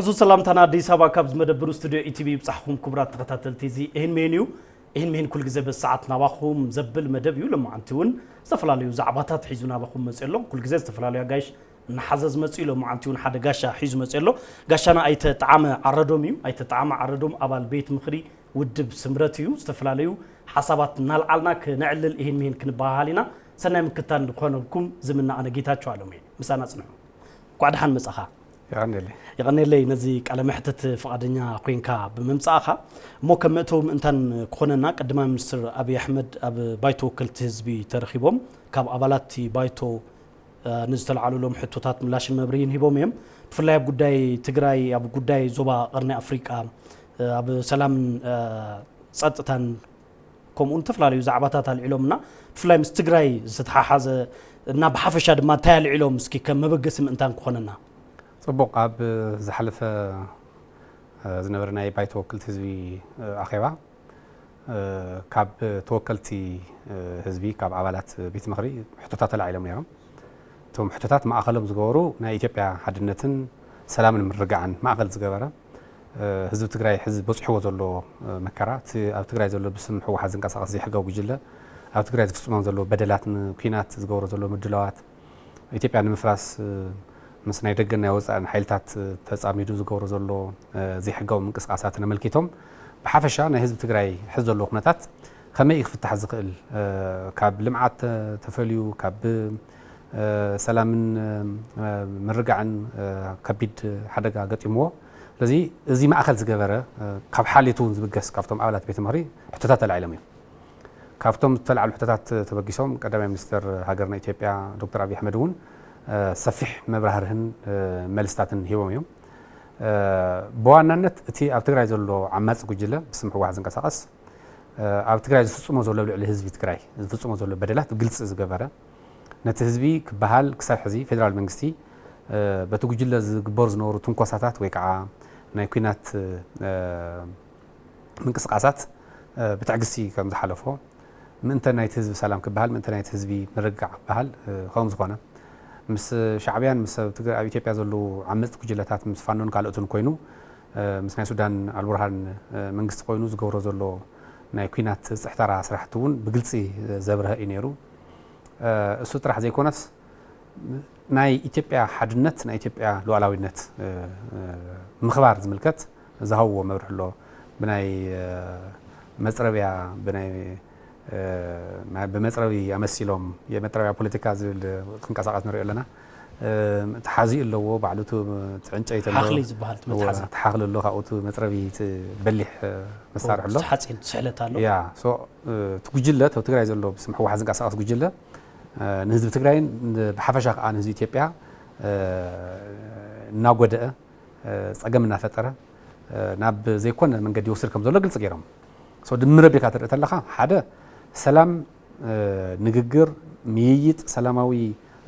ብዙ ሰላምታና ኣዲስ ኣበባ ካብ ዝመደብሩ ስቱዲዮ ኢቲቪ ይብጻሕኹም ክቡራት ተኸታተልቲ። እዚ ይህን ሜን እዩ። ይህን ሜን ኩል ግዜ በዚ ሰዓት ናባኹም ዘብል መደብ እዩ። ሎማዓንቲ እውን ዝተፈላለዩ ዛዕባታት ሒዙ ናባኹም መፅእ ኣሎ። ኩል ግዜ ዝተፈላለዩ ኣጋይሽ እናሓዘ ዝመፅእ እዩ። ሎማዓንቲ እውን ሓደ ጋሻ ሒዙ መፅእ ኣሎ። ጋሻና ኣይተ ጣዓመ ዓረዶም እዩ። ኣይተ ጣዓመ ዓረዶም ኣባል ቤት ምኽሪ ውድብ ስምረት እዩ። ዝተፈላለዩ ሓሳባት እናልዓልና ክነዕልል ይህን ሜን ክንበሃሃል ኢና። ሰናይ ምክታል ንኾነልኩም ዝምነ ኣነ ጌታቸው ኣለሙ እየ። ምሳና ጽንሑ። እንኳዕ ደሓን መጻኻ። የቐንየለይ። የቐንየለይ ነዚ ቃለ መሕትት ፍቓደኛ ኮይንካ ብምምጻእኻ። እሞ ከም መእተዊ ምእንታን ክኾነና፣ ቀዳማይ ሚኒስትር ኣብይ ኣሕመድ ኣብ ባይቶ ወከልቲ ህዝቢ ተረኺቦም ካብ ኣባላት እቲ ባይቶ፣ እ፣ ንዝተለዓሉሎም ሕቶታት ምላሽን መብርሂን ሂቦም እዮም። ብፍላይ ኣብ ጉዳይ ትግራይ፣ ኣብ ጉዳይ ዞባ ቀርኒ ኣፍሪቃ፣ እ፣ ኣብ ሰላምን፣ እ፣ ጸጥታን ከምኡ እውን ዝተፈላለዩ ዛዕባታት ኣልዒሎምና። ብፍላይ ምስ ትግራይ ዝተተሓሓዘ እና ብሓፈሻ ድማ እንታይ ኣልዒሎም እስኪ ከም መበገሲ ምእንታን ክኾነና። ጽቡቕ። ኣብ ዝሓለፈ፣ እ፣ ዝነበረ ናይ ባይቶ ወክልቲ ህዝቢ፣ እ፣ ኣኼባ፣ እ፣ ካብ ተወከልቲ፣ እ፣ ህዝቢ፣ ካብ ኣባላት ቤት ምኽሪ ሕቶታት ተላዒሎም ነይሮም። እቶም ሕቶታት ማእኸሎም ዝገበሩ ናይ ኢትዮጵያ ሓድነትን ሰላምን ምርግጋዕን ማእኸል ዝገበረ፣ እ፣ ህዝቢ ትግራይ ሕዚ በፂሕዎ ዘሎ፣ እ፣ መከራ፣ እቲ ኣብ ትግራይ ዘሎ ብስም ህወሓት ዝንቀሳቐስ ዘይሕጋዊ ጉጅለ ኣብ ትግራይ ዝፍፅሞም ዘሎ በደላት፣ ንኲናት ዝገብሮ ዘሎ ምድላዋት፣ ኢትዮጵያ ንምፍራስ፣ እ፣ ምስ ናይ ደገን ናይ ወፃእን ሓይልታት፣ እ፣ ተፃሚዱ ዝገብሮ ዘሎ፣ እ፣ ዘይሕጋዊ ምንቅስቃሳትን ኣመልኪቶም ብሓፈሻ ናይ ህዝቢ ትግራይ ሕዚ ዘለዎ ኩነታት ከመይ እዩ ክፍታሕ ዝኽእል፣ እ፣ ካብ ልምዓት ተ-፣ ተፈልዩ፣ ካብ፣ እ፣ ሰላምን፣ እ፣ ምርጋዕን፣ እ፣ ከቢድ ሓደጋ ገጢምዎ። ስለዚ እዚ ማእኸል ዝገበረ፣ እ፣ ካብ ሓልዮት እውን ዝብገስ ካብቶም ኣባላት ቤት ምኽሪ ሕቶታት ተላዒሎም እዮም። ካብቶም ዝተላዕሉ ሕቶታት ተበጊሶም ቀዳማይ ሚኒስትር ሃገርና ኢትዮጵያ ዶክተር ኣብይ ኣሕመድ እውን፣ እ፣ ሰፊሕ መብራህርህን፣ እ፣ መልስታትን ሂቦም እዮም። እ፣ ብዋናነት እቲ ኣብ ትግራይ ዘሎ ዓማጺ ጉጅለ ብስም ህወሓት ዝንቀሳቐስ፣ እ፣ ኣብ ትግራይ ዝፍጽሞ ዘሎ፣ ኣብ ልዕሊ ህዝቢ ትግራይ ዝፍጽሞ ዘሎ በደላት ግልጺ ዝገበረ፣ ነቲ ህዝቢ ክበሃል ክሳብ ሕዚ ፌደራል መንግስቲ፣ እ፣ በቲ ጉጅለ ዝግበሩ ዝነበሩ ትንኮሳታት ወይ ከዓ ናይ ኲናት፣ እ፣ ምንቅስቃሳት፣ እ፣ ብትዕግስቲ ከም ዝሓለፎ፣ ምእንተ ናይቲ ህዝቢ ሰላም ክበሃል፣ ምእንተ ናይቲ ህዝቢ ምርግጋዕ ክበሃል፣ እ፣ ከም ዝኾነ፣ ምስ ሻዕብያን ምስ ኣብ ትግራይ፣ ኣብ ኢትዮጵያ ዘለዉ ዓመጽቲ ጉጅለታት፣ ምስ ፋኖን ካልኦትን ኮይኑ፣ እ፣ ምስ ናይ ሱዳን ኣልቡርሃን፣ እ፣ መንግስቲ ኮይኑ ዝገብሮ ዘሎ ናይ ኲናት ጽሕተራ ስራሕቲ እውን ብግልጺ ዘብርሀ እዩ ነይሩ። እ፣ እሱ ጥራሕ ዘይኮነስ፣ ናይ ኢትዮጵያ ሓድነት፣ ናይ ኢትዮጵያ ሉዓላዊነት፣ እ፣ እ፣ ምኽባር ዝምልከት ዝሃብዎ መብርሂ ኣሎ። ብናይ፣ እ፣ መጽረብያ፣ ብናይ፣ እ፣ ናይ፣ ብመጽረቢ ኣመሲሎም፣ የመጥረብያ ፖለቲካ ዝብል ክንቀሳቐስ ንሪኦ ኣለና። እ፣ ተሓዚ ኣለዎ፣ ባዕሉ እቲ፣ እቲ ዕንጨይቲ ኣለዎ። ሓኽሊ ዝበሃል እቲ እወ፣ መትሓዚ። እቲ ሓኽሊ ኣሎ፣ ካብኡ እቲ መጽረቢ፣ እቲ በሊሕ፣ እ፣ መሳርሒ ኣሎ። እቲ ሓፂን፣ እቲ ስሕለት ኣሎ። ያ፣ ሶ፣ እ፣ እቲ ጉጅለ፣ እቲ ኣብ ትግራይ ዘሎ ብስም ህወሓት ዝንቀሳቐስ ጉጅለ፣ እ፣ ንህዝቢ ትግራይን ን-፣ ብሓፈሻ ከዓ ንህዝቢ ኢትዮጵያ፣ እ፣ እናጎደአ፣ እ፣ ጸገም እናፈጠረ፣ እ፣ ናብ ዘይኮነ መንገዲ ይወስድ ከም ዘሎ ግልጺ ገይሮም። ሶ፣ ድምር ኣቢልካ ትርኢ ተለኻ፣ ሓደ፣ ሰላም፣ እ፣ ንግግር፣ ምይይጥ፣ ሰላማዊ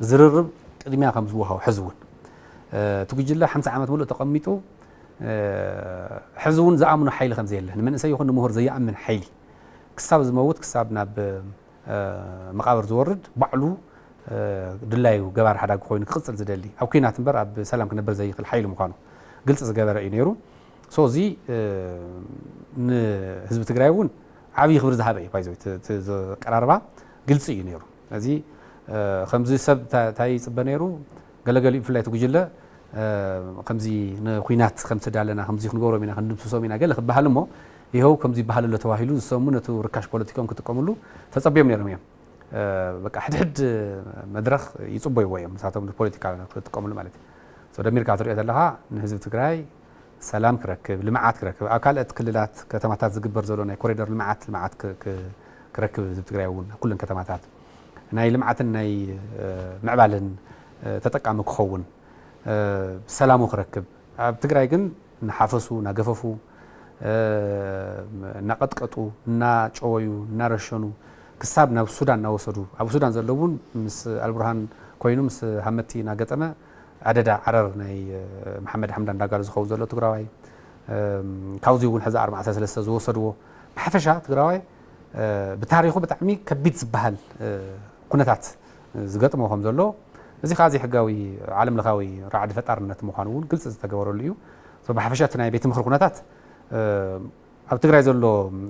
ዝርርብ ቅድሚያ ከም ዝወሃቦ ሕዚ እውን፣ እ፣ እቲ ጉጅለ ሓምሳ ዓመት ሙሉእ ተቐሚጡ፣ እ፣ ሕዚ እውን ዝኣምኖ ሓይሊ ከም ዘየለ፣ ንመንእሰይ ይኹን ንምሁር ዘየኣምን ሓይሊ፣ ክሳብ ዝመውት፣ ክሳብ ናብ፣ እ፣ መቓብር ዝወርድ፣ ባዕሉ፣ እ፣ ድላዩ ገባር ሓዳጊ ኮይኑ ክቕጽል ዝደሊ፣ ኣብ ኲናት እምበር ኣብ ሰላም ክነብር ዘይኽእል ሓይሊ ምዃኑ ግልጺ ዝገበረ እዩ ነይሩ። ሶ፣ እዚ፣ እ፣ ንህዝቢ ትግራይ እውን ዓብዪ ክብሪ ዝሃበ እዩ። ባይዘ እቲ፣ እቲ ዘቀራርባ ግልጺ እዩ ነይሩ። እዚ፣ እ፣ ከምዚ ሰብ ታ-፣ እንታይ ይጽበ ነይሩ? ገለገሊኡ ብፍላይ እቲ ጉጅለ፣ እ፣ ከምዚ ንኲናት ከምስዳ ኣለና፣ ከምዚ ክንገብሮም ኢና፣ ክንድምስሶም ኢና ገለ ክበሃል እሞ፣ ይኸው ከምዚ ይበሃል ኣሎ ተባሂሉ ዝሰሙ ነቲ ርካሽ ፖለቲካኦም ክጥቀምሉ ተጸብዮም ነይሮም እዮም። እ፣ በቃ ሕድሕድ መድረኽ ይጽበይዎ እዮም፣ ንሳቶም ንፖለቲካ ክጥቀምሉ ማለት እዩ። ሶ፣ ደሚርካ ትሪኦ ዘለኻ ንህዝቢ ትግራይ ሰላም ክረክብ፣ ልምዓት ክረክብ፣ ኣብ ካልኦት ክልላት ከተማታት ዝግበር ዘሎ ናይ ኮሪደር ልምዓት፣ ልምዓት ክ-፣ ክ-፣ ክረክብ ህዝቢ ትግራይ እውን ኩለን ከተማታት ናይ ልምዓትን ናይ፣ እ፣ ምዕባለን፣ እ፣ ተጠቃሚ ክኸውን፣ እ፣ ሰላሙ ክረክብ። ኣብ ትግራይ ግን እናሓፈሱ፣ እናገፈፉ፣ እ፣ እናቐጥቀጡ፣ እናጨወዩ፣ እናረሸኑ ክሳብ ናብ ሱዳን እናወሰዱ፣ ኣብ ሱዳን ዘለዉ እውን ምስ ኣልቡርሃን ኮይኑ ምስ ሃመቲ እናገጠመ ኣደዳ ዓረር ናይ፣ እ፣ መሓመድ ሓምዳን ዳጋሎ ዝኸውን ዘሎ ትግራዋይ፣ እም፣ ካብዚ እውን ሕዚ ኣርባዕተ ሰለስተ ዝወሰድዎ፣ ብሓፈሻ ትግራዋይ፣ እ፣ ብታሪኹ ብጣዕሚ ከቢድ ዝበሃል፣ እ፣ ኩነታት ዝገጥሞ ከም ዘሎ፣ እዚ ከዓ ዘይሕጋዊ ዓለም ለኻዊ ራዕዲ ፈጣርነት ምዃኑ እውን ግልፂ ዝተገበረሉ እዩ። ብሓፈሻ እቲ ናይ ቤት ምኽሪ ኩነታት ኣብ ትግራይ ዘሎ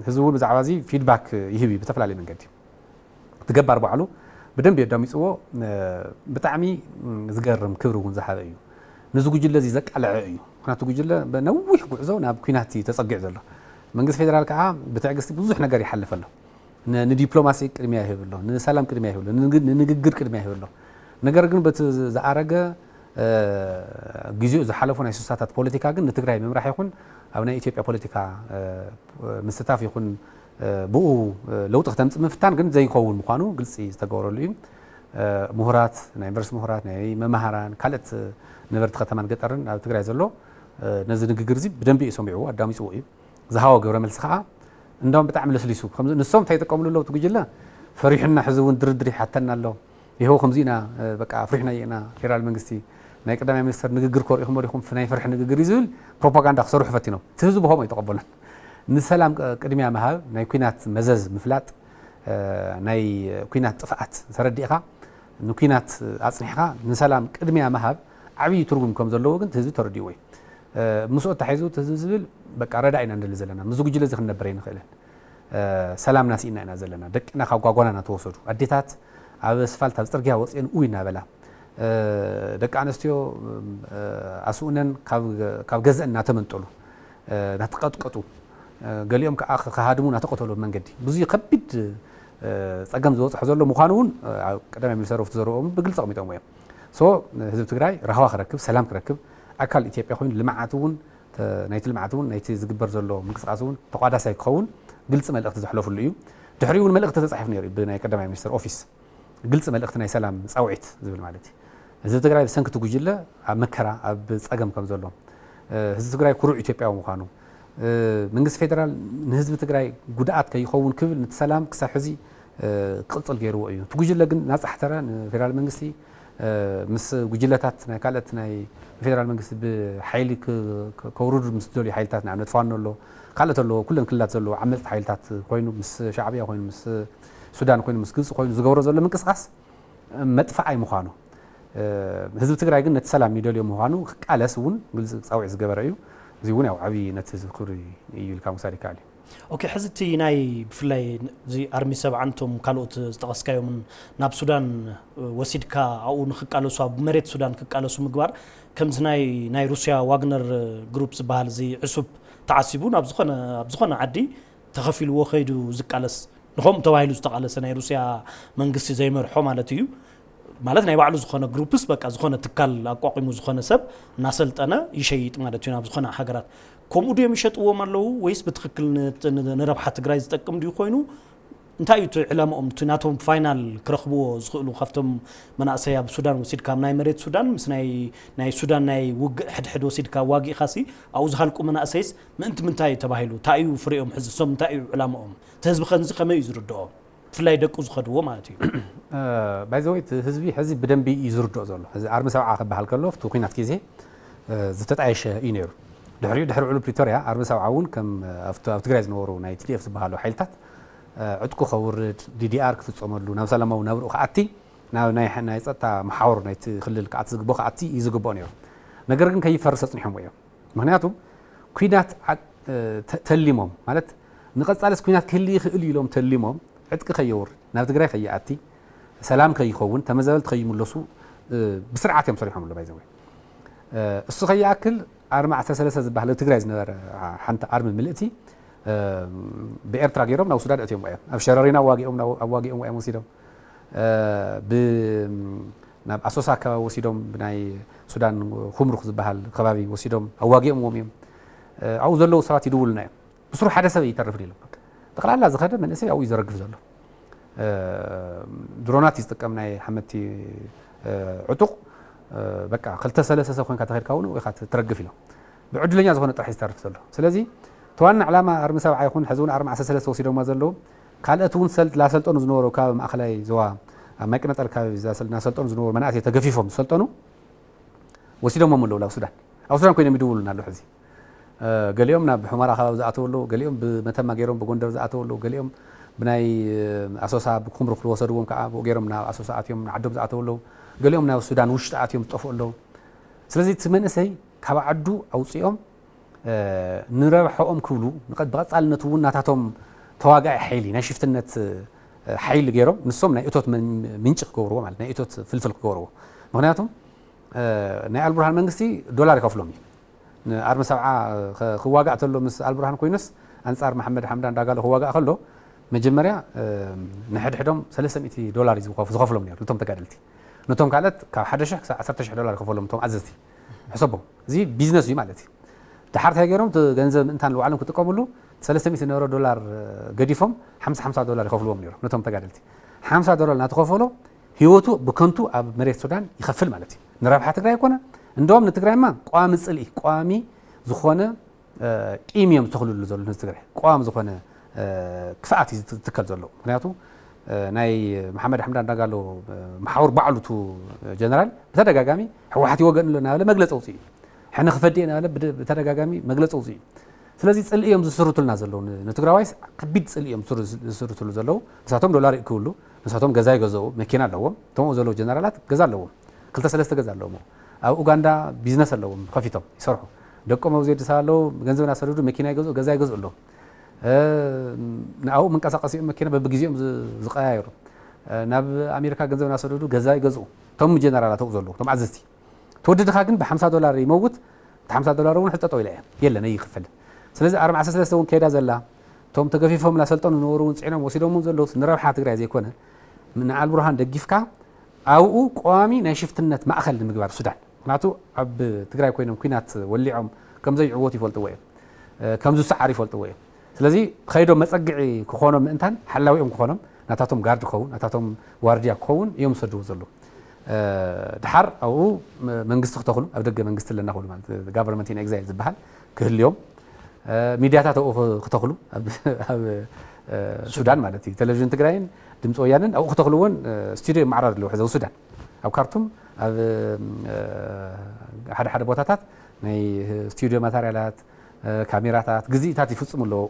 ህዝቢ እውን ብዛዕባ እዚ ፊድባክ ይህብ እዩ ብተፈላለየ መንገዲ። እቲ ገባር ባዕሉ ብደንብ የዳሚፅዎ። ብጣዕሚ ዝገርም ክብሪ እውን ዝሃበ እዩ። ነዚ ጉጅለ እዚ ዘቃለዐ እዩ። ምክንያቱ ጉጅለ ነዊሕ ጉዕዞ ናብ ኩናት እዩ ተፀጊዑ ዘሎ። መንግስቲ ፌደራል ከዓ ብትዕግስቲ ብዙሕ ነገር ይሓልፍ ኣሎ። ንዲፕሎማሲ ቅድሚያ ይህብ ኣሎ፣ ንሰላም ቅድሚያ ይህብ ኣሎ፣ ንንግግር ቅድሚያ ይህብ ኣሎ። ነገር ግን በቲ ዝኣረገ ግዜኡ ዝሓለፉ ናይ ስሳታት ፖለቲካ ግን ንትግራይ ምምራሕ ይኹን ኣብ ናይ ኢትዮጵያ ፖለቲካ ምስታፍ ይኹን ብኡ ለውጢ ክተምፅእ ምፍታን ግን ዘይኸውን ምዃኑ ግልፂ ዝተገበረሉ እዩ። ምሁራት፣ ናይ ዩኒቨርሲቲ ምሁራት፣ ናይ መማህራን፣ ካልኦት ነበርቲ ከተማን ገጠርን ኣብ ትግራይ ዘሎ ነዚ ንግግር እዚ ብደንቢ እዩ ሰሚዕዎ፣ ኣዳሚፅዎ እዩ። ዝሃቦ ግብረ መልሲ ከዓ እንዳውም ብጣዕሚ ለስሊሱ። ከምዚ ንሶም እንታይ ይጥቀምሉ ኣለዉ? እቲ ጉጅለ ፈሪሑና፣ ሕዚ እውን ድርድር ይሓተና ኣሎ። ይኸው ከምዚ ኢና፣ በቃ ኣፍሪሕናዮ ኢና፣ ፌደራል መንግስቲ ናይ ቀዳማይ ሚኒስተር ንግግር ኮሪኹም ወሪኹም ናይ ፍርሒ ንግግር እዩ ዝብል ፕሮፓጋንዳ ክሰርሑ ፈቲኖም። እቲ ህዝቢ ብኸምኡ ኣይተቐበሉን። ንሰላም ቅድሚያ ምሃብ፣ ናይ ኲናት መዘዝ ምፍላጥ፣ ናይ ኲናት ጥፍኣት ተረዲእኻ ንኲናት ኣፅኒሕኻ ንሰላም ቅድሚያ ምሃብ ዓብዪ ትርጉም ከም ዘለዎ ግን እቲ ህዝቢ ተረዲእዎ እዩ። ምስኡ ተታሒዙ እቲ ህዝቢ ዝብል በቃ ረዳ ኢና ንደሊ ዘለና፣ ምስዚ ጉጅለ እዚ ክንነብር ኣይንኽእልን፣ ሰላምና ስኢና ኢና ዘለና፣ ደቅና ካብ ጓጓና እናተወሰዱ፣ ኣዴታት ኣብ ኣስፋልት ኣብ ፅርግያ ወፅኤን ኡይ እናበላ፣ ደቂ ኣንስትዮ ኣስኡነን ካብ ገዘአን እናተመንጠሉ እናተቐጥቀጡ፣ ገሊኦም ከዓ ክሃድሙ እናተቐተሉ መንገዲ ብዙ ከቢድ ፀገም ዝበፅሖ ዘሎ ምዃኑ እውን ቀዳማይ ሚኒስተር ኣብቲ ዘረብኦም ብግልፂ ኣቕሚጦምዎ እዮም። ሶ ህዝቢ ትግራይ ራህዋ ክረክብ፣ ሰላም ክረክብ፣ ኣካል ኢትዮጵያ ኮይኑ ልምዓት እውን ናይቲ ልምዓት እውን ናይቲ ዝግበር ዘሎ ምንቅስቃስ እውን ተቋዳሳይ ክኸውን ግልፂ መልእኽቲ ዘሕለፉሉ እዩ። ድሕሪኡ እውን መልእኽቲ ተፃሒፉ ነይሩ ብናይ ቀዳማይ ሚኒስትር ኦፊስ ግልፂ መልእኽቲ ናይ ሰላም ፃውዒት ዝብል ማለት እዩ። ህዝቢ ትግራይ ብሰንኪ እቲ ጉጅለ ኣብ መከራ ኣብ ፀገም ከም ዘሎ ህዝቢ ትግራይ ኩሩዕ ኢትዮጵያዊ ምዃኑ መንግስቲ ፌደራል ንህዝቢ ትግራይ ጉድኣት ከይኸውን ክብል ንቲ ሰላም ክሳብ ሕዚ ክቕፅል ገይርዎ እዩ። እቲ ጉጅለ ግን ናፃሕተረ ንፌደራል መንግስቲ ምስ ጉጅለታት ናይ ካልኦት ናይ ፌደራል መንግስቲ ብሓይሊ ከውርዱ ምስ ዝደልዩ ሓይልታት ንኣብነት ፋኖ ኣሎ፣ ካልኦት ኣለዎ፣ ኩለን ክልላት ዘለዎ ዓመፅቲ ሓይልታት ኮይኑ ምስ ሻዕብያ ኮይኑ ምስ ሱዳን ኮይኑ ምስ ግብፂ ኮይኑ ዝገብሮ ዘሎ ምንቅስቃስ መጥፋኣይ ምዃኑ ህዝቢ ትግራይ ግን ነቲ ሰላም ይደልዮ ምዃኑ ክቃለስ እውን ግልፂ ፃውዒት ዝገበረ እዩ። እዚ እውን ያው ዓብዪ ነቲ ህዝቢ ክብሪ እዩ ኢልካ ምውሳድ ይከኣል እዩ። ኦኬ፣ ሕዚ እቲ ናይ ብፍላይ እዚ ኣርሚ ሰብዓን እቶም ካልኦት ዝጠቐስካዮምን ናብ ሱዳን ወሲድካ ኣብኡ ንክቃለሱ ኣብ መሬት ሱዳን ክቃለሱ ምግባር ከምዚ ናይ ናይ ሩስያ ዋግነር ግሩፕ ዝበሃል እዚ ዕሱብ ተዓሲቡ ናብ ዝኾነ ኣብ ዝኾነ ዓዲ ተኸፊልዎ ከይዱ ዝቃለስ ንኸምኡ ተባሂሉ ዝተቓለሰ ናይ ሩስያ መንግስቲ ዘይመርሖ ማለት እዩ። ማለት ናይ ባዕሉ ዝኾነ ግሩፕስ በቃ ዝኾነ ትካል ኣቋቒሙ ዝኾነ ሰብ እናሰልጠነ ይሸይጥ ማለት እዩ ናብ ዝኾነ ሃገራት። ከምኡ ድዮም ይሸጥዎም ኣለዉ ወይስ ብትኽክል ንረብሓ ትግራይ ዝጠቅም ድዩ ኮይኑ እንታይ እዩ እቲ ዕላምኦም እቲ ናቶም ፋይናል ክረኽብዎ ዝኽእሉ ካብቶም መናእሰይ ኣብ ሱዳን ወሲድካ ናይ መሬት ሱዳን ምስ ናይ ሱዳን ናይ ውግእ ሕድሕድ ወሲድካ ዋጊእኻሲ ኣብኡ ዝሃልቁ መናእሰይስ ምእንቲ ምንታይ እዩ ተባሂሉ እንታይ እዩ ፍሬኦም ሕዚ እሶም እንታይ እዩ ዕላምኦም እቲ ህዝቢ ከንዚ ከመይ እዩ ዝርድኦ ብፍላይ ደቁ ዝኸድዎ ማለት እዩ። ባይዘወይ እቲ ህዝቢ ሕዚ ብደንቢ እዩ ዝርድኦ ዘሎ። ሕዚ ኣርሚ ሰብዓ ክበሃል ከሎ ኣብቲ ኩናት ግዜ ዝተጣየሸ እዩ ነይሩ። ድሕሪኡ ድሕሪ ውዕል ፕሪቶርያ ኣርሚ ሰብዓ እውን ከም ኣብ ትግራይ ዝነበሩ ናይ ቲዲኤፍ ዝበሃሉ ሓይልታት ዕጥቁ ከውርድ፣ ዲዲኣር ክፍፀመሉ፣ ናብ ሰላማዊ ናብርኡ ክኣቲ፣ ናብ ናይ ፀጥታ መሓውር ናይቲ ክልል ክኣቲ ዝግብኦ ክኣቲ እዩ ዝግብኦ ነይሩ። ነገር ግን ከይፈርስ ኣፅኒሖምዎ እዮም። ምክንያቱ ኩናት ተሊሞም ማለት ንቐፃልስ ኩናት ክህሊ ይኽእል ኢሎም ተሊሞም ዕጥቂ ከየውርድ ናብ ትግራይ ከይኣቲ ሰላም ከይኸውን ተመዛበልቲ ከይምለሱ ብስርዓት እዮም ሰሪሖም ኣሎ ባይዘወ እሱ ከይኣክል ኣርማ ዓሰርተ ሰለስተ ዝበሃል ኣብ ትግራይ ዝነበረ ሓንቲ ኣርሚ ምልእቲ ብኤርትራ ገይሮም ናብ ሱዳን ኣእትዮም እዮም ኣብ ሸረሪና ኣዋጊኦም ኣዋጊኦም እዮም ወሲዶም ናብ ኣሶሳ ኣከባቢ ወሲዶም ብናይ ሱዳን ኩምሩክ ዝበሃል ከባቢ ወሲዶም ኣዋጊኦምዎም እዮም ኣብኡ ዘለዉ ሰባት ይድውሉና እዮም ብስሩ ሓደ ሰብ ይተርፍ ኢሎም ጠቕላላ ዝኸደ መንእሰይ ኣብኡ እዩ ዘረግፍ ዘሎ ድሮናት እዩ ዝጥቀም ናይ ሓመቲ ዕጡቕ በቃ ክልተ ሰለስተ ሰብ ኮይንካ ተኸድካ እውን ኢኻ ትረግፍ ኢሎም ብዕድለኛ ዝኾነ ጥራሕ ዝተርፍ ዘሎ ስለዚ ተዋና ዕላማ ኣርሚ ሰብዓ ይኹን ሕዚ እውን ኣርማ ዓሰርተ ሰለስተ ወሲዶማ ዘለዉ ካልኦት እውን ሰልጥ ላሰልጠኑ ዝነበሩ ካብ ማእኸላይ ዞባ ኣብ ማይ ቅነጠል ከባቢ ናሰልጠኑ ዝነበሩ መናእሰይ ተገፊፎም ዝሰልጠኑ ወሲዶሞም ኣለዉ ናብ ሱዳን ኣብ ሱዳን ኮይኖም ይድውሉና ኣለዉ ሕዚ ገሊኦም ናብ ሑመራ ከባቢ ዝኣተዉ ኣለዉ ገሊኦም ብመተማ ገይሮም ብጎንደር ዝኣተዉ ኣለዉ ገሊኦም ብናይ ኣሶሳ ብኩምሩክ ዝወሰድዎም ከዓ ብኡ ገይሮም ናብ ኣሶሳ ኣትዮም ንዓዶም ዝኣተዉ ኣለዉ ገሊኦም ናብ ሱዳን ውሽጢ ኣትዮም ዝጠፍኡ ኣለዉ ስለዚ እቲ መንእሰይ ካብ ዓዱ ኣውፅኦም ንረብሐኦም ክብሉ ብቐፃልነት እውን ናታቶም ተዋጋኢ ሓይሊ ናይ ሽፍትነት ሓይሊ ገይሮም ንሶም ናይ እቶት ምንጭ ክገብርዎ ማለት ናይ እቶት ፍልፍል ክገብርዎ። ምክንያቱ ናይ ኣልቡርሃን መንግስቲ ዶላር ይከፍሎም እዩ። ንኣርሚ ሰብዓ ክዋጋእ ተሎ ምስ ኣልቡርሃን ኮይኑስ ኣንፃር መሓመድ ሓምዳን ዳጋሎ ክዋጋእ ከሎ መጀመርያ ንሕድሕዶም ሰለስተ ሚእቲ ዶላር እዩ ዝኸፍሎም ነሩ ነቶም ተጋደልቲ። ነቶም ካልኦት ካብ ሓደ ሽሕ ክሳብ ዓሰርተ ሽሕ ዶላር ይከፈሎም እቶም ኣዘዝቲ። ሕሰቦም፣ እዚ ቢዝነስ እዩ ማለት እዩ። ድሓር እንታይ ገይሮም እቲ ገንዘብ ምእንታን ንባዕሎም ክጥቀምሉ ሰለስተ ሚእቲ ዝነበረ ዶላር ገዲፎም ሓምሳ ሓምሳ ዶላር ይኸፍልዎም ነሩ ነቶም ተጋደልቲ። ሓምሳ ዶላር እናተኸፈሎ ህይወቱ ብከንቱ ኣብ መሬት ሱዳን ይኸፍል ማለት እዩ። ንረብሓ ትግራይ ኣይኮነ እንደውም ንትግራይማ ቋሚ ፅልኢ ቋሚ ዝኾነ ቂም እዮም ዝተኽልሉ ዘሎ ንትግራይ ቋሚ ዝኾነ ክፍኣት እዩ ዝትከል ዘሎ። ምክንያቱ ናይ መሓመድ ሓምዳን ዳጋሎ መሓውር ባዕሉ ቱ ጀነራል ብተደጋጋሚ ህወሓት ይወገን ኣሎ እናበለ መግለፂ ኣውፅኡ እዩ። ሕነ ክፈዲ እናበለ ብተደጋጋሚ መግለፂ ኣውፅኡ እዩ። ስለዚ ፅልኢ እዮም ዝስርቱልና ዘለዉ ንትግራዋይስ ከቢድ ፅልኢ እዮም ዝስርትሉ ዘለዉ። ንሳቶም ዶላር ይእክብሉ፣ ንሳቶም ገዛ ይገዝኡ፣ መኪና ኣለዎም። እቶም ዘለዉ ጀነራላት ገዛ ኣለዎም፣ ክልተ ሰለስተ ገዛ ኣለዎም። ኣብ ኡጋንዳ ቢዝነስ ኣለዎም ከፊቶም ይሰርሑ። ደቆም ኣብዚ ኣዲስ ኣለዉ፣ ገንዘብ እናሰደዱ መኪና ይገዝኡ፣ ገዛ ይገዝኡ ኣለዉ። ንኣኡ መንቀሳቀሲኦም መኪና በብግዜኦም ዝቀያየሩ። ናብ ኣሜሪካ ገንዘብ እናሰደዱ ገዛ ይገዝኡ። እቶም ጀነራላት ኣብኡ ዘለዉ እቶም ኣዘዝቲ ተወደድኻ ግን ብ50 ዶላር ይመውት። እቲ ሓምሳ ዶላር እውን ሕጠጠው ኢላ እያ የለን ኣይክፈልን። ስለዚ ኣርባዕተ ሰለስተ እውን ከይዳ ዘላ እቶም ተገፊፎም እናሰልጠኑ ዝነበሩ እውን ፅዒኖም ወሲዶም እውን ዘለዉ ንረብሓ ትግራይ ዘይኮነ ንኣልቡርሃን ደጊፍካ ኣብኡ ቀዋሚ ናይ ሽፍትነት ማእኸል ንምግባር ሱዳን። ምክንያቱ ኣብ ትግራይ ኮይኖም ኲናት ወሊዖም ከም ዘይዕወቱ ይፈልጥዎ እዮም፣ ከም ዝሰዓሩ ይፈልጥዎ እዮም። ስለዚ ከይዶም መፀግዒ ክኾኖም ምእንታን ሓላዊኦም ክኾኖም ናታቶም ጋርድ ክኸውን ናታቶም ዋርድያ ክኸውን እዮም ዝሰድዎ ዘለዉ። ድሓር ኣብኡ መንግስቲ ክተኽሉ ኣብ ደገ መንግስቲ ኣለና ክብሉ ማለት government in exile ዝበሃል ክህልዮም፣ ሚድያታት ኣብኡ ክተኽሉ ኣብ ሱዳን ማለት እዩ። ቴሌቪዥን ትግራይን ድምፂ ወያንን ኣብኡ ክተኽልዎን ስቱድዮ ይመዓራር ኣለዎ ሕዚ ኣብ ሱዳን። ኣብ ካርቱም ኣብ ሓደ ሓደ ቦታታት ናይ ስቱድዮ ማተርያላት፣ ካሜራታት፣ ግዝኢታት ይፍፅሙ ኣለዉ።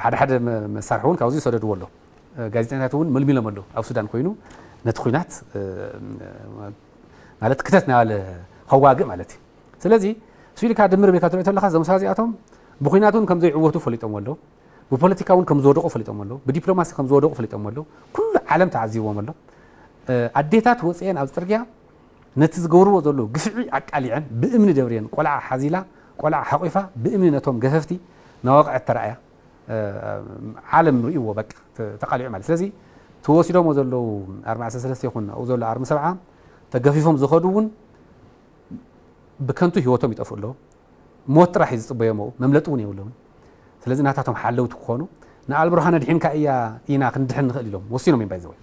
ሓደ ሓደ መሳርሒ እውን ካብዚ ይሰደድዎ ኣለዉ። ጋዜጠኛታት እውን መልሚሎም ኣለዉ። ኣብ ሱዳን ኮይኑ ነቲ ኲናት ማለት ክተት ናበለ ከዋግእ ማለት እዩ። ስለዚ እሱ ኢልካ ድምር ቤካ ትሪኦ ተለካ እዞም ሰባት እዚኣቶም ብኲናት እውን ከም ዘይዕወቱ ፈሊጦም ኣለዉ። ብፖለቲካ እውን ከም ዝወደቑ ፈሊጦም ኣለዉ። ብዲፕሎማሲ ከም ዝወደቑ ፈሊጦም ኣለዉ። ኩሉ ዓለም ተዓዚብዎም ኣሎ። ኣዴታት ወፅአን ኣብ ፅርግያ ነቲ ዝገብርዎ ዘለዉ ግፍዒ ኣቃሊዐን ብእምኒ ደብርየን ቆልዓ ሓዚላ ቆልዓ ሓቒፋ ብእምኒ ነቶም ገፈፍቲ ናወቕዐት ተራእያ። ዓለም ርእይዎ በቃ ተቃሊዑ ማለት ስለዚ ተወሲዶሞ ዘለዉ ኣርባዕተ ሰለስተ ይኹን ኣብኡ ዘሎ ኣርሚ ሰብዓ ተገፊፎም ዝኸዱ እውን ብከንቱ ህይወቶም ይጠፍኡ ኣለዉ። ሞት ጥራሕ እዩ ዝፅበዮም ኣብኡ መምለጢ እውን የብሎምን። ስለዚ ናታቶም ሓለውቲ ክኾኑ ንኣልብርሃን ኣድሒንካ እያ ኢና ክንድሕን ንኽእል ኢሎም ወሲኖም እዮም ባይዘወይ።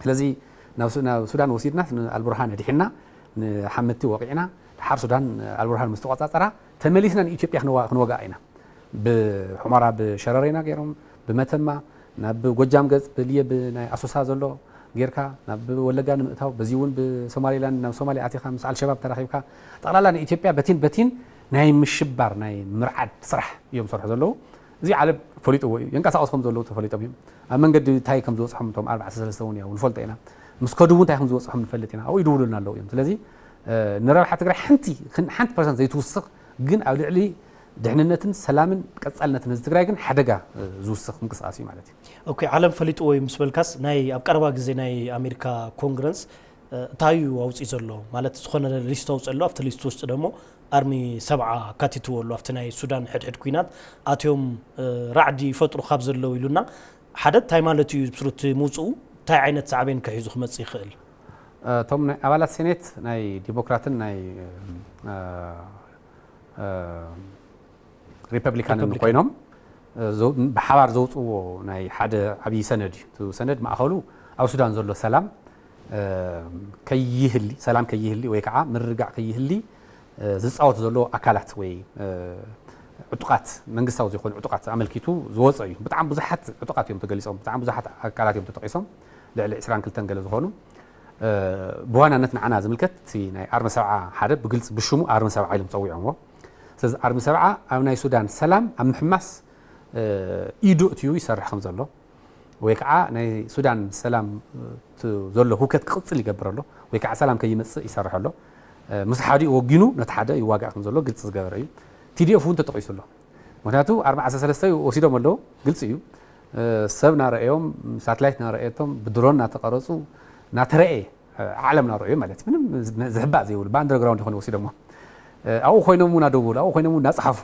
ስለዚ ናብ ሱዳን ወሲድና ንኣልቡርሃን ኣድሒና ንሓመቲ ወቂዕና ድሓር ሱዳን ኣልቡርሃን ምስ ተቆፃፀራ ተመሊስና ንኢትዮጵያ ክንወግኣ ኢና። ብሑመራ ብሸረሪና ገይሮም ብመተማ ናብ ጎጃም ገፅ ብልየ ብናይ ኣሶሳ ዘሎ ጌርካ ናብ ወለጋ ንምእታው በዚ እውን ብሶማሌላንድ ናብ ሶማሌ ኣቲኻ ምስ ኣልሸባብ ተራኺብካ ጠቕላላ ንኢትዮጵያ በቲን በቲን ናይ ምሽባር ናይ ምርዓድ ስራሕ እዮም ዝሰርሑ ዘለዉ። እዚ ዓለም ፈሊጥዎ እዩ። የንቀሳቐሱ ከም ዘለዉ ተፈሊጦም እዮም። ኣብ መንገዲ እንታይ ከም ዝበፅሖም እቶም ኣርባዕተ ሰለስተ እውን ያው ንፈልጦ ኢና። ምስ ከዱ እውን እንታይ ከም ዝበፅሖም ንፈልጥ ኢና። ኣብኡ ይድውሉልና ኣለዉ እዮም። ስለዚ ንረብሓ ትግራይ ሓንቲ ሓንቲ ፐርሰንት ዘይትውስኽ ግን ኣብ ልዕሊ ድሕንነትን ሰላምን ቀፃልነትን ህዝቢ ትግራይ ግን ሓደጋ ዝውስኽ ምንቅስቃስ እዩ ማለት እዩ። ኦኬ፣ ዓለም ፈሊጥዎ እዩ ምስ በልካስ ናይ ኣብ ቀረባ ግዜ ናይ ኣሜሪካ ኮንግረስ እንታይ እዩ ኣውፅኡ ዘሎ ማለት ዝኾነ ሊስት ኣውፅኡ ኣሎ ኣብቲ ሊስት ውስጥ ደግሞ ኣርሚ ሰብዓ ኣካቲትዎ ኣሎ ኣብቲ ናይ ሱዳን ሕድሕድ ኩናት ኣትዮም ራዕዲ ይፈጥሩ ካብ ዘለዉ ኢሉና ሓደ እንታይ ማለት እዩ ስሩቲ ምውፅኡ እንታይ ዓይነት ሳዕቤን ከሒዙ ክመፅእ ይኽእል? እቶም ናይ ኣባላት ሴኔት ናይ ዲሞክራትን ናይ ሪፐብሊካንን ኮይኖም ብሓባር ዘውፅዎ ናይ ሓደ ዓብዪ ሰነድ እዩ። እቲ ሰነድ ማእኸሉ ኣብ ሱዳን ዘሎ ሰላም ከይህሊ ሰላም ከይህሊ ወይ ከዓ ምርግጋዕ ከይህሊ ዝፃወቱ ዘለዉ ኣካላት ወይ ዕጡቃት መንግስታዊ ዘይኮኑ ዕጡቃት ኣመልኪቱ ዝወፀ እዩ። ብጣዕሚ ብዙሓት ዕጡቃት እዮም ተገሊፆም። ብጣዕሚ ብዙሓት ኣካላት እዮም ተጠቂሶም። ልዕሊ ዕስራን ክልተን ገለ ዝኾኑ ብዋናነት ንዓና ዝምልከት እቲ ናይ ኣርሚ ሰብዓ ሓደ ብግልፂ ብሽሙ ኣርሚ ሰብዓ ኢሎም ፀዊዖምዎ። ስለዚ ኣርሚ ሰብዓ ኣብ ናይ ሱዳን ሰላም ኣብ ምሕማስ ኢዱ እትዩ ይሰርሕ ከም ዘሎ ወይ ከዓ ናይ ሱዳን ሰላም ዘሎ ህውከት ክቕፅል ይገብር ኣሎ ወይ ከዓ ሰላም ከይመፅእ ይሰርሕ ኣሎ። ምስ ሓደ ወጊኑ ነቲ ሓደ ይዋጋእ ከም ዘሎ ግልፂ ዝገበረ እዩ። ቲ ዲ ኤፍ እውን ተጠቒሱ ኣሎ። ምክንያቱ ኣርባዓ ሰለስተ ወሲዶም ኣለዉ፣ ግልፂ እዩ። ሰብ ናረእዮም፣ ሳትላይት ናረእየቶም፣ ብድሮን ናተቐረፁ፣ ናተረእየ ዓለም ናረእዩ ማለት ምንም ዝሕባእ ዘይብሉ ብኣንደርግራውንድ ይኾነ ወሲዶሞ። ኣብኡ ኮይኖም እውን ኣደውሉ፣ ኣብኡ ኮይኖም እውን እናፀሓፉ፣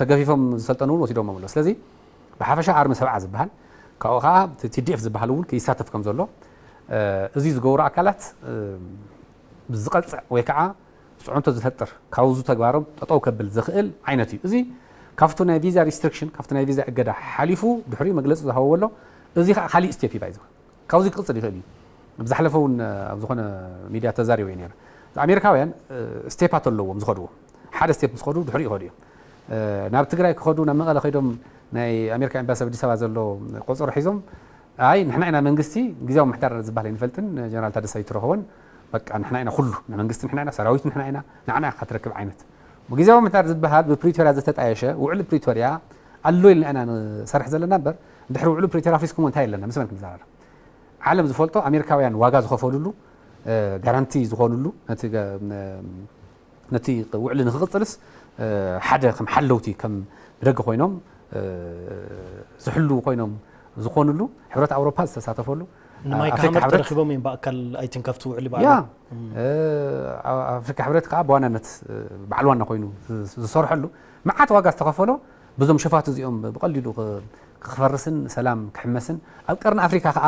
ተገፊፎም ዝሰልጠኑ እውን ወሲዶም ኣሎ። ስለዚ ብሓፈሻ ኣርሚ ሰብዓ ዝበሃል፣ ካብኡ ከዓ ቲ ዲ ኤፍ ዝበሃል እውን ይሳተፍ ከም ዘሎ፣ እዚ ዝገብሩ ኣካላት ዝቐፅዕ ወይ ከዓ ፅዕንቶ ዝፈጥር፣ ካብዙ ተግባሮም ጠጠው ከብል ዝኽእል ዓይነት እዩ። እዚ ካብቲ ናይ ቪዛ ሪስትሪክሽን፣ ካብቲ ናይ ቪዛ እገዳ ሓሊፉ ድሕሪኡ መግለፂ ዝሃበዎ ኣሎ። እዚ ከዓ ካሊእ ስቴፕ እዩ ባይዘ። ካብዚ ክቕፅል ይኽእል እዩ። ብዝሓለፈ እውን ኣብ ዝኾነ ሚድያ ተዛሪበ ነይረ። ኣሜሪካውያን ስቴፓት ኣለዎም ዝኸድዎ። ሓደ ስቴፕ ምስ ኸዱ ድሕሪኡ ይኸዱ እዮም። ናብ ትግራይ ክኸዱ፣ ናብ መቐለ ከይዶም ናይ ኣሜሪካ ኤምባሲ ኣብ ኣዲስ ኣበባ ዘሎ ቆፀሮ ሒዞም፣ ኣይ ንሕና ኢና መንግስቲ፣ ግዜያዊ ምሕዳር ዝበሃል ኣይንፈልጥን፣ ጀነራል ታደሰ ኣይትረኸቦን፣ በቃ ንሕና ኢና ኩሉ፣ ንመንግስቲ ንሕና ኢና፣ ሰራዊት ንሕና ኢና፣ ንዓና ኢኻ ትረክብ ዓይነት። ግዜያዊ ምሕዳር ዝበሃል ብፕሪቶርያ ዝተጣየሸ፣ ውዕሊ ፕሪቶርያ ኣሎ ኢልና ኢና ንሰርሕ ዘለና እምበር፣ ድሕሪ ውዕሊ ፕሪቶርያ ኣፍሪስኩሞ እንታይ ኣለና? ምስ መን ክንዘራረብ? ዓለም ዝፈልጦ ኣሜሪካውያን ዋጋ ዝኸፈሉሉ፣ ጋራንቲ ዝኾኑሉ፣ ነቲ ገ-፣ ነ-፣ ነቲ ውዕሊ ንክቕፅልስ ሓደ ከም ሓለውቲ፣ ከም ብደገ ኮይኖም ዝሕሉ ኮይኖም ዝኾኑሉ፣ ሕብረት ኣውሮፓ ዝተሳተፈሉ፣ ንማይክ ኣፍሪካ ሃመር ሕብረት ተረኪቦም እዮም ብኣካል ኣይትንከፍቲ ውዕሊ ያ፣ በዓሎም። እ፣ ኣፍሪካ ሕብረት ከዓ ብዋናነት፣ እ፣ በዓል ዋና ኮይኑ ዝ-፣ ዝሰርሐሉ፣ መዓት ዋጋ ዝተኸፈሎ፣ በዞም ሸፋቱ እዚኦም ብቐሊሉ ክ-፣ ክፈርስን ሰላም ክሕመስን፣ ኣብ ቀርኒ ኣፍሪካ ከዓ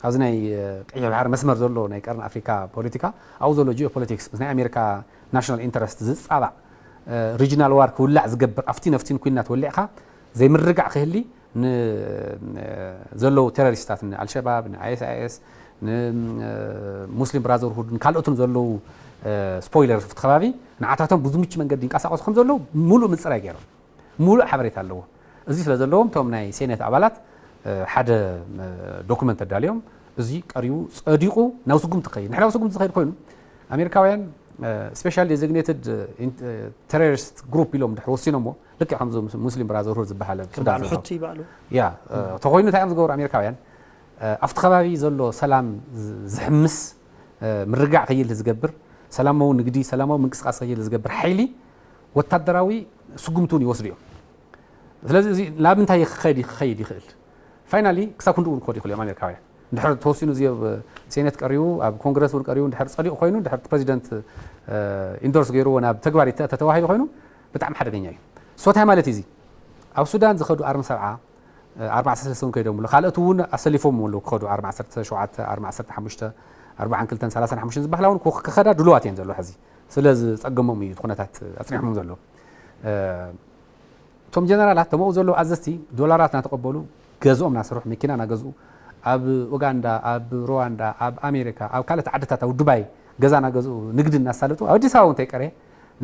ኣብዚ ናይ፣ እ፣ ቀይሕ ባሕሪ መስመር ዘሎ ናይ ቀርኒ ኣፍሪካ ፖለቲካ፣ ኣብኡ ዘሎ ጂኦፖለቲክስ ምስ ናይ ኣሜሪካ ናሽናል ኢንተረስት ዝፃባእ፣ እ፣ ሪጅናል ዋር ክውላዕ ዝገብር፣ ኣብቲ ነፍቲን ኩናት ወሊዕካ ዘይምርጋዕ ክህሊ ን-፣ ዘለዉ ቴሮሪስታት፣ ንኣልሸባብ፣ ንኣይኤስኣይኤስ፣ ንሙስሊም ብራዘርሁድ፣ ንካልኦትን ዘለዉ፣ እ፣ ስፖይለር፣ ኣብቲ ከባቢ ንዓታቶም ብዝምቹ መንገዲ ይንቀሳቐሱ ከም ዘለዉ ሙሉእ ምፅራይ ገይሮም፣ ሙሉእ ሓበሬታ ኣለዎ። እዚ ስለ ዘለዎም እቶም ናይ ሴኔት ኣባላት፣ እ፣ ሓደ፣ እ፣ ዶኩመንት ኣዳልዮም፣ እዚ ቀሪቡ ጸዲቑ ናብ ስጉምቲ ክኸይድ፣ ንሕራዊ ስጉምቲ ዝኸይድ ኮይኑ፣ ኣሜሪካውያን፣ እ፣ ስፔሻል ዴዚግኔትድ፣ እ፣ ኢን-፣ እ፣ ቴሮሪስት ግሩፕ ኢሎም ድሕሪ ወሲኖሞ፣ ልክዕ ከምዚ ሙስ-፣ ሙስሊም ብራዘርሁድ ዝበሃል ኣብ ከም ሱዳን በዓል ዘሎ። ሑቲ ይበዓሉ። ያ፣ እ፣ ተኾይኑ እንታይ እዮም ዝገብሩ ኣሜሪካውያን? እ፣ ኣብቲ ከባቢ ዘሎ ሰላም ዝ-፣ ዝሕምስ፣ እ፣ ምርጋዕ ከይህሉ ዝገብር፣ ሰላማዊ ንግዲ፣ ሰላማዊ ምንቅስቃስ ከይህሉ ዝገብር ሓይሊ ወታደራዊ ስጉምቲ እውን ይወስዱ እዮም። ስለዚ እዚ ናብ እንታይ ክኸይድ፣ ክኸይድ ይኽእል? ፋይናሊ ክሳብ ክንድኡ እውን ክኸዱ ይኽእሉ እዮም ኣሜሪካውያን። እንድሕር ተወሲኑ እዚ ኣብ ሴኔት ቀሪቡ፣ ኣብ ኮንግረስ እውን ቀሪቡ፣ እንድሕር ጸዲቑ ኮይኑ፣ እንድሕር ፕሬዚደንት፣ እ፣ ኢንዶርስ ገይርዎ ናብ ተግባር ይተ-፣ ተተዋሂዱ ኮይኑ፣ ብጣዕሚ ሓደገኛ እዩ። ሶ እንታይ ማለት እዩ እዚ? ኣብ ሱዳን ዝኸዱ ኣርሚ ሰብዓ፣ እ፣ ኣርባዓ ሰለስተ እውን ከይዶም ኣሎ። ካልኦት እውን ኣሰሊፎም ኣለዉ ክኸዱ፣ ኣርማ ዓሰርተ ሸውዓተ፣ ኣርማ ዓሰርተ ሓሙሽተ፣ ኣርባዓን ክልተን፣ ሰላሳን ሓሙሽተን ዝበሃላ እውን ክኸ-፣ ክኸዳ ድሉዋት እየን ዘለዋ ሕዚ። ስለ ዝጸገሞም እዩ እቲ ኩነታት ኣጽኒሖም ዘለዉ። እ፣ እቶም ጀነራላት፣ እቶም ኣብኡ ዘለዉ ኣዘዝቲ ዶላራት እናተቐበሉ፣ ገዝኦም እናሰርሑ፣ መኪና እናገዝኡ፣ ኣብ ኡጋንዳ፣ ኣብ ሩዋንዳ፣ ኣብ ኣሜሪካ፣ ኣብ ካልኦት ዓድታት፣ ኣብ ዱባይ ገዛ እናገዝኡ፣ ንግዲ እናሳለጡ፣ ኣብ ኣዲስ ኣበባ እውን እንተይቀረየ፣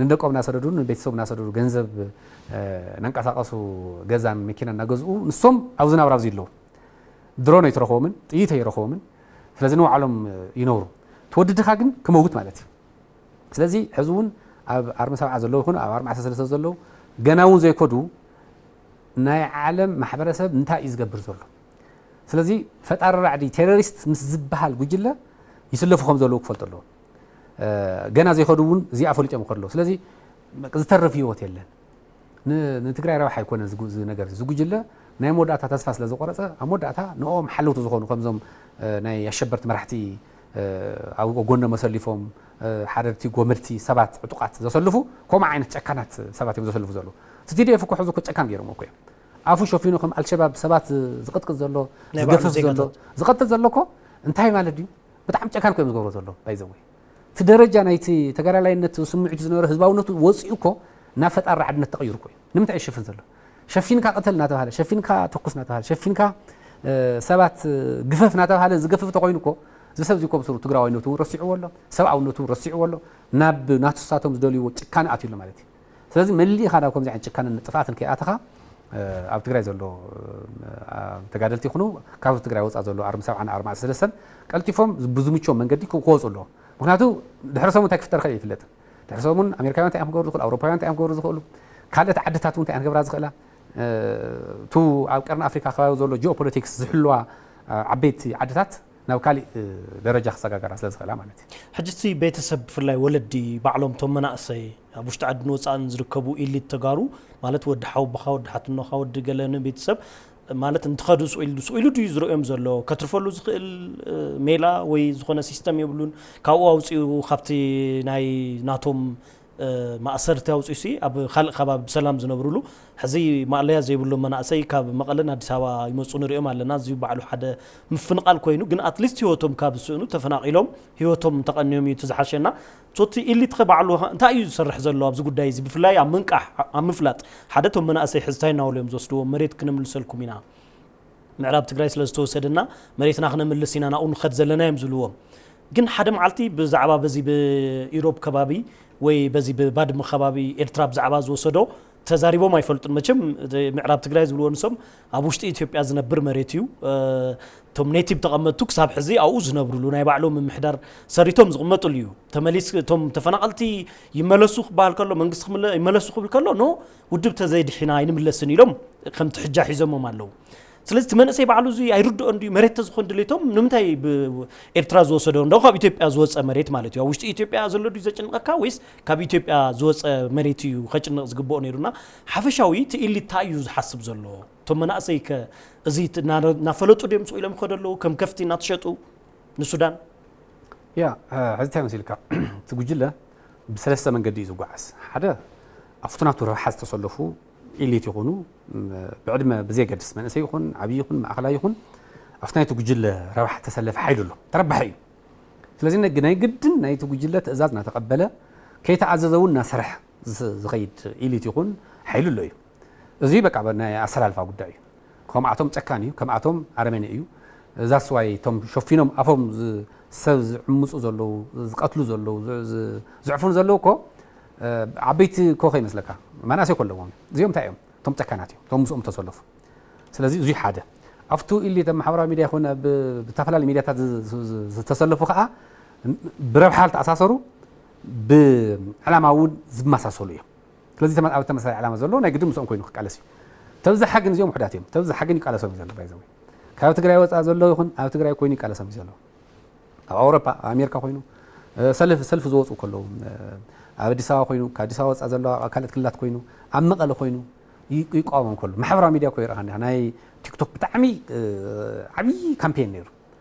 ንደቆም እናሰደዱ፣ ንቤተሰብ እናሰደዱ፣ ገንዘብ፣ እ፣ እናንቀሳቐሱ፣ ገዛን መኪና እናገዝኡ፣ ንሶም ኣብዚ ናብራ ኣብዚ ኣለዉ። ድሮን ኣይትረኽቦምን፣ ጥይት ኣይረኽቦምን። ስለዚ ንባዕሎም፣ እ፣ ይነብሩ። እቲ ወዲ ድኻ ግን ክመውት ማለት እዩ። ስለዚ ሕዚ እውን ኣብ ኣርሚ ሰብዓ ዘለዉ ይኹኑ፣ ኣብ ኣርሚ ዓሰርተ ሰለስተ ዘለዉ፣ ገና እውን ዘይከዱ፣ ናይ ዓለም ማሕበረሰብ እንታይ እዩ ዝገብር ዘሎ? ስለዚ ፈጣሪ ራዕዲ፣ ቴሮሪስት ምስ ዝበሃል ጉጅለ ይስለፉ ከም ዘለዉ ክፈልጡ ኣለዎም። እ፣ ገና ዘይከዱ እውን እዚኣ ፈሊጦም ይኸዱ ኣለዉ። ስለዚ ዝተርፍ ህይወት የለን። ን-፣ ንትግራይ ረብሓ ኣይኮነን እዚ ጉ-፣ እዚ ነገር። እዚ ጉጅለ ናይ መወዳእታ ተስፋ ስለ ዝቆረጸ፣ ኣብ መወዳእታ ንኦም ሓለውቲ ዝኾኑ፣ ከምዞም፣ እ፣ ናይ ኣሸበርቲ መራሕቲ፣ እ፣ ኣብ ጎኖም ኣሰሊፎም፣ እ፣ ሓረድቲ፣ ጎመድቲ፣ ሰባት ዕጡቓት ዘሰልፉ፣ ከምኡ ዓይነት ጨካናት ሰባት እዮም ዘሰልፉ ዘለዉ። እቲ ቲ ዲ ኤፍ እኮ ሕዚ እኮ ጨካን ገይሮም እኮ እዮም። ኣፉ ሸፊኑ ከም ኣልሸባብ ሰባት ዝ-፣ ዝቕጥቅጥ ዘሎ፣ ናይ ዝገፍፍ ባዕሉ ዘሎ፣ ዜጋታት። ዝቐትል ዘሎ እኮ እንታይ ማለት ድዩ? ብጣዕሚ ጨካን እኮ እዮም ዝገብሩ ዘለዉ፣ ባይ ዘ ወይ። እቲ ደረጃ ናይቲ ተጋዳላይነት ስምዒቱ ዝነበረ ህዝባውነቱ ወፂኡ እኮ ናብ ፈጣሪ ራዕድነት ተቐይሩ እኮ እዩ። ንምንታይ እዩ ዝሽፍን ዘሎ? ሸፊንካ ቅተል እናተባሃለ፣ ሸፊንካ ተኩስ እናተባሃለ፣ ሸፊንካ፣ እ፣ ሰባት፣ እ፣ ግፈፍ እናተባሃለ ዝገፍፍ ተኾይኑ እኮ፣ እዚ ሰብ እዚ እኮ ብስሩ ትግራዋይነቱ እውን ረሲዕዎ ኣሎ፣ ሰብኣውነቱ እውን ረሲዕዎ ኣሎ፣ ናብ ናቱ ሳቶም ዝደልይዎ ጭካነ ኣትዩ ኣሎ ማለት እዩ። ስለዚ መሊእኻ ናብ ከምዚ ዓይነት ጭካነን ጥፍኣትን ከይኣተኻ፣ እ፣ ኣብ ትግራይ ዘሎ፣ እ፣ ተጋደልቲ ይኹኑ፣ ካብ ትግራይ ወፃእ ዘሎ ኣርሚ ሰብዓን ኣርማ ሰለስተን ቀልጢፎም ብዝምችዎም መንገዲ ክወፁ ኣለዎም። ምክንያቱ ድሕሪ ሰሙን እንታይ ክፍጠር ይኽእል ኣይፍለጥን። ድሕሪ ሰሙን ኣሜሪካውያን እንታይ እዮም ክገብሩ ዝኽእሉ፣ ኣውሮፓውያን እንታይ እዮም ክገብሩ ዝኽእሉ፣ ካልኦት ዓድታት እውን እንታይ እየን ክገብራ ዝኽእላ፣ እ፣ እቱ ኣብ ቀርኒ ኣፍሪካ ከባቢ ዘሎ ጂኦፖለቲክስ ዝሕልዋ፣ እ፣ ዓበይቲ ዓድታት ናብ ካሊእ ደረጃ ክሰጋገራ ስለ ዝኽእላ ማለት እዩ። ሕጂ እቲ ቤተሰብ ብፍላይ ወለዲ ባዕሎም እቶም መናእሰይ ኣብ ውሽጢ ዓድን ወፃእን ዝርከቡ ኢሊት ተጋሩ ማለት ወዲ ሓውቦኻ ወዲ ሓትኖኻ ወዲ ገለነ ቤተሰብ ማለት እንትኸዱ ስቕ ኢሉ ስቕ ኢሉ ድዩ ዝርእዮም ዘሎ? ከትርፈሉ ዝኽእል ሜላ ወይ ዝኾነ ሲስተም የብሉን? ካብኡ ኣውፂኡ ካብቲ ናይ ናቶም ማእሰርቲ ኣውፂኡሲ ኣብ ካልእ ከባቢ ብሰላም ዝነብሩሉ ሕዚ ማእለያ ዘይብሎም መናእሰይ ካብ መቐለን ኣዲስ ኣበባ ይመፁ ንሪኦም ኣለና። እዚ ባዕሉ ሓደ ምፍንቓል ኮይኑ ግን ኣትሊስት ህይወቶም ካብ ዝስእኑ ተፈናቒሎም ህይወቶም እንተቐንዮም እዩ እቲ ዝሓሸና። ሶቲ ኢሊት ኸ ባዕሉ እንታይ እዩ ዝሰርሕ ዘሎ ኣብዚ ጉዳይ እዚ ብፍላይ ኣብ ምንቃሕ ኣብ ምፍላጥ ሓደ ቶም መናእሰይ ሕዝታይ እናበሉ እዮም ዝወስድዎም መሬት ክነምልሰልኩም ኢና ምዕራብ ትግራይ ስለ ዝተወሰደና መሬትና ክነምልስ ኢና ናብኡ ንኸድ ዘለና እዮም ዝብልዎም። ግን ሓደ መዓልቲ ብዛዕባ በዚ ብኢሮብ ከባቢ ወይ በዚ ብባድመ ከባቢ ኤርትራ ብዛዕባ ዝወሰዶ ተዛሪቦም ኣይፈልጡን። መቸም ምዕራብ ትግራይ ዝብልዎ ንሶም ኣብ ውሽጢ ኢትዮጵያ ዝነብር መሬት እዩ። እቶም ኔቲቭ ተቐመጥቱ ክሳብ ሕዚ ኣብኡ ዝነብሩሉ ናይ ባዕሎም ምምሕዳር ሰሪቶም ዝቕመጡሉ እዩ። ተመሊስ እቶም ተፈናቐልቲ ይመለሱ ክበሃል ከሎ መንግስቲ ይመለሱ ክብል ከሎ ኖ ውድብ ተዘይድሒና ኣይንምለስን ኢሎም ከምቲ ሕጃ ሒዞሞም ኣለዉ። ስለዚ እቲ መንእሰይ ባዕሉ እዚ ኣይርድኦን ድዩ መሬት ተዝኾን ድሌቶም ንምንታይ ኤርትራ ዝወሰዶ እንደ ካብ ኢትዮጵያ ዝወፀ መሬት ማለት እዩ ኣብ ውሽጢ ኢትዮጵያ ዘሎ ድዩ ዘጨንቐካ ወይስ ካብ ኢትዮጵያ ዝወፀ መሬት እዩ ከጭንቕ ዝግብኦ ነይሩና ሓፈሻዊ እቲ ኢሊት እንታይ እዩ ዝሓስብ ዘሎ እቶም መናእሰይ ከ እዚ እናፈለጡ ድዮም ስቕ ኢሎም ይኸዱ ኣለዉ ከም ከፍቲ እናተሸጡ ንሱዳን ያ ሕዚ እንታይ መሲልካ እቲ ጉጅለ ብሰለስተ መንገዲ እዩ ዝጓዓዝ ሓደ ኣብቲ ናቱ ረብሓ ዝተሰለፉ ኢሊት ይኹኑ ብዕድመ ብዘየገድስ መንእሰይ ይኹን ዓብዪ ይኹን ማእኸላይ ይኹን ኣብቲ ናይቲ ጉጅለ ረብሓ ተሰለፈ ሓይሉ ኣሎ ተረባሒ እዩ ስለዚ ናይ ግድን ናይቲ ጉጅለ ትእዛዝ እናተቐበለ ከይተኣዘዘ እውን እናሰርሐ ዝኸይድ ኢሊት ይኹን ሓይሉ ኣሎ እዩ እዚ በቃ ናይ ኣሰላልፋ ጉዳይ እዩ ከምኣቶም ጨካን እዩ ከምኣቶም ኣረመኔ እዩ that's why እቶም ሸፊኖም ኣፎም ሰብ ዝዕምፁ ዘለዉ ዝቀትሉ ዘለዉ ዝዕፍኑ ዘለዉ እኮ ዓበይቲ እኮ ከይመስለካ መናእሰይ እኮ ኣለዎም እዚኦም እንታይ እዮም እቶም ጨካናት እዮም እቶም ምስኦም ተሰለፉ ስለዚ እዙይ ሓደ ኣብቱ ኢሊት ኣብ ማሕበራዊ ሚድያ ይኹን ብተፈላለዩ ሚድያታት ዝተሰለፉ ከዓ ብረብሓ ዝተኣሳሰሩ ብዕላማ እውን ዝመሳሰሉ እዮም ስለዚ ኣብ ተመሳሳሊ ዕላማ ዘሎ ናይ ግድን ምስኦም ኮይኑ ክቃለስ እዩ ተብዝሓ ግን እዚኦም ውሕዳት እዮም ተብዝሓ ግን ይቃለሶም እዩ ዘሎ ባይዘወይ ካብ ትግራይ ወፃ ዘሎ ይኹን ኣብ ትግራይ ኮይኑ ይቃለሶም እዩ ዘሎ ኣብ ኣውሮፓ ኣብ ኣሜሪካ ኮይኑ ሰልፍ ሰልፍ ዝወፁ ከለዉ ኣብ ኣዲስ ኣበባ ኮይኑ ካብ ኣዲስ ኣበባ ወፃ ዘለዋ ካልኦት ክልላት ኮይኑ ኣብ መቐለ ኮይኑ ይቃወሞም ከሎ ማሕበራዊ ሚድያ እኮ ይረኣኻ ናይ ቲክቶክ ብጣዕሚ ዓብዪ ካምፔን ነይሩ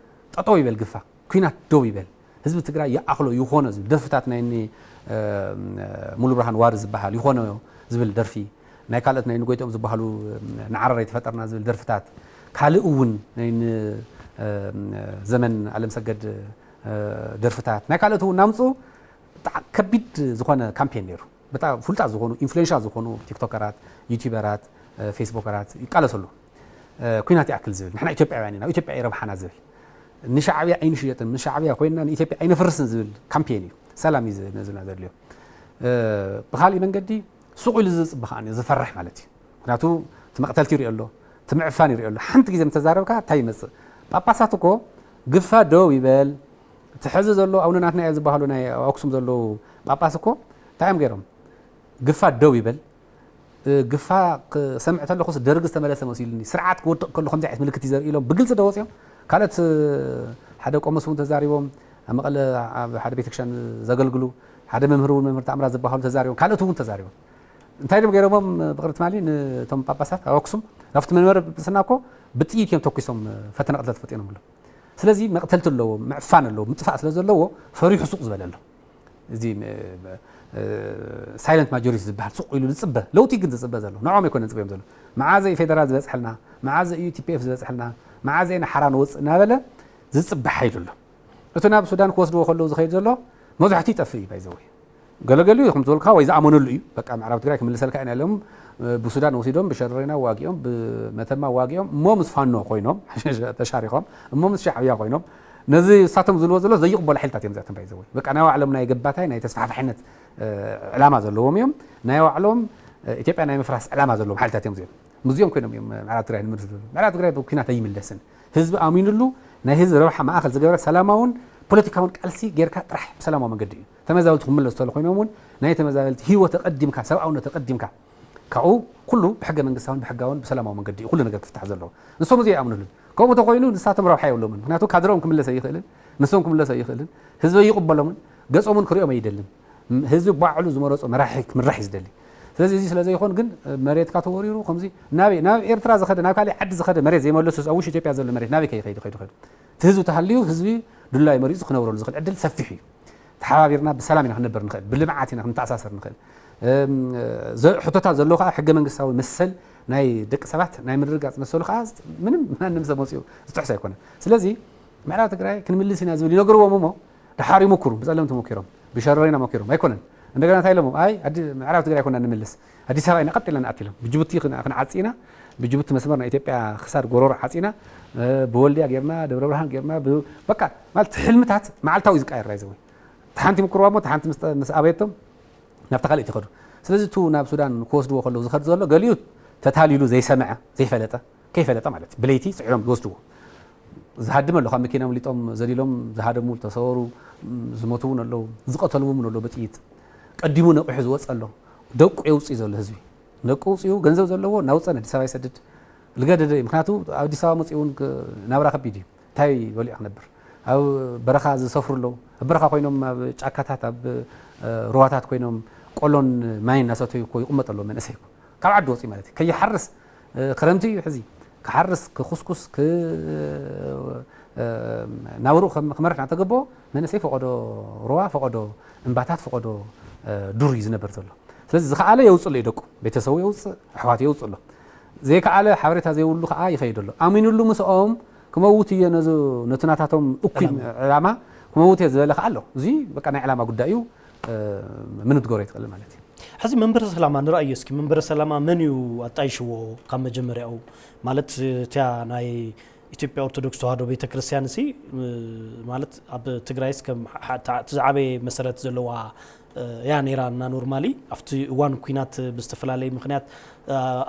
ጠጠው ይበል ግፋ ኩናት ደው ይበል ህዝቢ ትግራይ ይኣኽሎ ይኾኖ ዝብል ደርፍታት ናይ እኒ ሙሉ ብርሃን ዋሪ ዝበሃል ይኾኖ ዝብል ደርፊ ናይ ካልኦት ናይ ንጎይቶም ዝበሃሉ ንዓረር ኣይተፈጠርና ዝብል ደርፍታት ካልእ እውን ናይ ዘመን ኣለምሰገድ ደርፍታት ናይ ካልኦት እውን ናምፁ ከቢድ ዝኾነ ካምፔን ነይሩ በጣም ፍሉጣት ዝኾኑ ኢንፍሉዌንሻል ዝኾኑ ቲክቶከራት ዩቲበራት ፌስቡከራት ይቃለሰሉ ኩናት ይኣክል ዝብል ንሕና ኢትዮጵያውያን ኢና ኢትዮጵያ ይረብሓና ዝብል ንሻዕብያ ኣይንሽየጥን ንሻዕብያ ኮይንና ንኢትዮጵያ ኣይነፍርስን ዝብል ካምፔን እዩ ሰላም እዩ ዝብልና ዘድልዮ ብካሊእ መንገዲ ሱቕ ኢሉ ዝፅበ ከዓ ዝፈርሕ ማለት እዩ ምክንያቱ እቲ መቕተልቲ ይሪኦ ኣሎ እቲ ምዕፋን ይሪኦ ኣሎ ሓንቲ ግዜ ምተዛረብካ እንታይ ይመፅእ ጳጳሳት እኮ ግፋ ደው ይበል እቲ ሕዚ ዘሎ ኣቡነ ናትናኤል ዝበሃሉ ናይ ኣክሱም ዘለዉ ጳጳስ እኮ እንታይ እዮም ገይሮም ግፋ ደው ይበል ግፋ ክሰምዕ ተለኹስ ደርግ ዝተመለሰ መሲሉኒ ስርዓት ክወድቕ ከሎ ከምዚ ዓይነት ምልክት እዩ ዘርኢ ኢሎም ብግልፂ ዶ ወፂኦም ካልኦት ሓደ ቆሞስ እውን ተዛሪቦም ኣብ መቐለ ኣብ ሓደ ቤተክርስትያን ዘገልግሉ ሓደ መምህር እውን መምህር ተኣምራት ዝበሃሉ ተዛሪቦም ካልኦት እውን ተዛሪቦም እንታይ ድም ገይሮሞም ብቅሪ ትማሊ ንቶም ጳጳሳት ኣብ ኣክሱም ናብቲ መንበረ ጵጵስና እኮ ብጥይት እዮም ተኩሶም ፈተነ ቅትለት ፈጢኖምሎም ስለዚ መቕተልቲ ኣለዎ ምዕፋን ኣለዎ ምጥፋእ ስለ ዘለዎ ፈሪሑ ሱቕ ዝበለ ኣሎ እዚ ሳይለንት ማጆሪቲ ዝበሃል ሱቕ ኢሉ ዝፅበ ለውጢ ግን ዝፅበ ዘሎ ንዖም ኣይኮነ ዝፅበዮም ዘሎ መዓዘ እዩ ፌደራል ዝበፅሐልና መዓዘ እዩ ቲፒኤፍ ዝበፅሐልና መዓዘ ኢና ሓራ ንወፅእ እናበለ ዝፅበ ሓይሉ ኣሎ እቲ ናብ ሱዳን ክወስድዎ ከለዉ ዝኸይድ ዘሎ መብዛሕትኡ ይጠፍእ እዩ ባይዘወይ ገለገሊኡ ከም ዝበልካ ወይ ዝኣመነሉ እዩ በቃ ምዕራብ ትግራይ ክምልሰልካ ኢና ኢሎም ብሱዳን ወሲዶም ብሸረሪና ዋጊኦም ብመተማ ዋጊኦም እሞ ምስ ፋኖ ኮይኖም ተሻሪኾም እሞ ምስ ሻዕብያ ኮይኖም ነዚ እሳቶም ዝልዎ ዘሎ ዘይቕበሉ ሓይልታት እዮም ዛተም ባይዘወይ በቃ ናይ ባዕሎም ናይ ገባታይ ናይ ተስፋሕፋሕነት ዕላማ ዘለዎም እዮም ናይ ባዕሎም ኢትዮጵያ ናይ ምፍራስ ዕላማ ዘለዎም ሓይልታት እዮም እዚኦም ምስዚኦም ኮይኖም እዮም ምዕራብ ትግራይ ንምር ዝብሉ ምዕራብ ትግራይ ብኩናት ኣይምለስን ህዝቢ ኣሚኑሉ ናይ ህዝቢ ረብሓ ማእኸል ዝገበረ ሰላማውን ፖለቲካውን ቃልሲ ጌርካ ጥራሕ ብሰላማዊ መንገዲ እዩ ተመዛበልቲ ክምለሱ ተሎ ኮይኖም እውን ናይ ተመዛበልቲ ህይወት ኣቐዲምካ ሰብኣውነት ኣቐዲምካ ካብኡ ኩሉ ብሕገ መንግስታውን ብሕጋውን ብሰላማዊ መንገዲ እዩ ኩሉ ነገር ክፍታሕ ዘለዎ። ንሶም እዚ ኣይኣምኑሉን። ከምኡ ተኮይኑ ንሳቶም ረብሓ የብሎምን። ምክንያቱ ካድረኦም ክምለስ ኣይኽእልን፣ ንሶም ክምለስ ኣይኽእልን፣ ህዝቢ ይቕበሎምን፣ ገጾምን ክሪኦም ኣይደልን። ህዝቢ ባዕሉ ዝመረጾ መራሒ ክምራሕ እዩ ዝደሊ። ስለዚ እዚ ስለ ዘይኮን ግን መሬትካ ተወሪሩ ከምዚ ናብ ናብ ኤርትራ ዝኸደ ናብ ካልእ ዓዲ ዝኸደ መሬት ዘይመለሱ ኣብ ውሽጢ ኢትዮጵያ ዘሎ መሬት ናበይ ከይኸይዱ ከይዱ ከይዱ እቲ ህዝቢ ተሃልዩ ህዝቢ ድላይ መሪጹ ክነብረሉ ዝኽእል ዕድል ሰፊሕ እዩ። ተሓባቢርና ብሰላም ኢና ክንነብር ንኽእል፣ ብልምዓት ኢና ክንተኣሳሰር ንኽእል። ሕቶታት ዘሎ ከዓ ሕገ መንግስታዊ መሰል ናይ ደቂ ሰባት ናይ ምርግጋፅ መሰሉ ከዓ ምንም ማንም ሰብ መፅኡ ዝጥሕስ ኣይኮነን። ስለዚ ምዕራብ ትግራይ ክንምልስ ኢና ዝብል ይነግርዎም እሞ ደሓር ይሞክሩ፣ ብፀለምቲ ሞኪሮም ብሸረሪና ሞኪሮም ኣይኮነን። እንደገና እንታይ ኢሎሞም ኣይ ምዕራብ ትግራይ ኣይኮና ንምልስ ኣዲስ ኣበባ ኢና ቀጥ ኢልና ንኣት ኢሎም ብጅቡቲ ክንዓፂ ኢና። ብጅቡቲ መስመር ናይ ኢትዮጵያ ክሳድ ጎሮሮ ዓፂና ብወልድያ ጌርና ደብረ ብርሃን ጌርና በቃ ማለት ሕልምታት መዓልታዊ ዝቃየር ራይዘወይ ሓንቲ ምክርዋ እሞ ሓንቲ ምስ ኣበየቶም ናብታ ካልእ ይኸዱ። ስለዚ እቱ ናብ ሱዳን ክወስድዎ ከለዉ ዝኸድ ዘሎ ገሊኡ ተታሊሉ ዘይሰምዐ ዘይፈለጠ ከይፈለጠ ማለት ብለይቲ ፅዕሮም ዝወስድዎ ዝሃድም ኣሎ ካብ መኪና ምሊጦም ዘሊሎም ዝሃደሙ ተሰወሩ ዝሞትውን ኣለዉ ዝቐተልዎም ኣለዉ ብጥይት ቀዲሙ ነቂሑ ዝወፀ ኣሎ ደቁ የውፅእ ዘሎ ህዝቢ ደቁ ውፅኡ ገንዘብ ዘለዎ ናውፀን ኣዲስ ኣበባ ይሰድድ ልገደደ ምክንያቱ ኣዲስ ኣበባ መፅኡ እውን ናብራ ከቢድ እዩ እንታይ በሊዑ ክነብር ኣብ በረኻ ዝሰፍሩ ኣለዉ ኣብ በረኻ ኮይኖም ኣብ ጫካታት ኣብ ሩዋታት ኮይኖም ቆሎን ማይን እናሰተዩ እኮ ይቕመጡ ኣለዉ መንእሰይ እኮ ካብ ዓዲ ወፂኡ ማለት እዩ ከይሓርስ ክረምቲ እዩ ሕዚ ክሓርስ ክኹስኩስ ናብሩ ክመርሕ እናተገበኦ መንእሰይ ፈቐዶ ሩዋ ፈቐዶ እምባታት ፈቐዶ ዱር እዩ ዝነበር ዘሎ ስለዚ ዝኸኣለ የውፅእ ኣሎ እዩ ደቁ ቤተሰቡ የውፅእ ኣሕዋቱ የውፅእ ኣሎ ዘይከኣለ ሓበሬታ ዘይብሉ ከዓ ይኸይድ ኣሎ ኣሚኑሉ ምስኦም ክመውት እየ ነዚ ነቲ ናታቶም እኩይ ዕላማ ክመውት እየ ዝበለ ከዓ ኣሎ እዚ በቃ ናይ ዕላማ ጉዳይ እዩ ምንም ትገብሮ ይትኽእል ማለት እዩ ሕዚ መንበረ ሰላማ ንርኣዮ እስኪ መንበረ ሰላማ መን እዩ ኣጣይሽዎ ካብ መጀመሪያኡ ማለት እቲያ ናይ ኢትዮጵያ ኦርቶዶክስ ተዋህዶ ቤተክርስትያን ሲ ማለት ኣብ ትግራይስ ከም እቲ ዝዓበየ መሰረት ዘለዋ እያ ነይራ እና normally ኣብቲ እዋን ኩናት ብዝተፈላለየ ምክንያት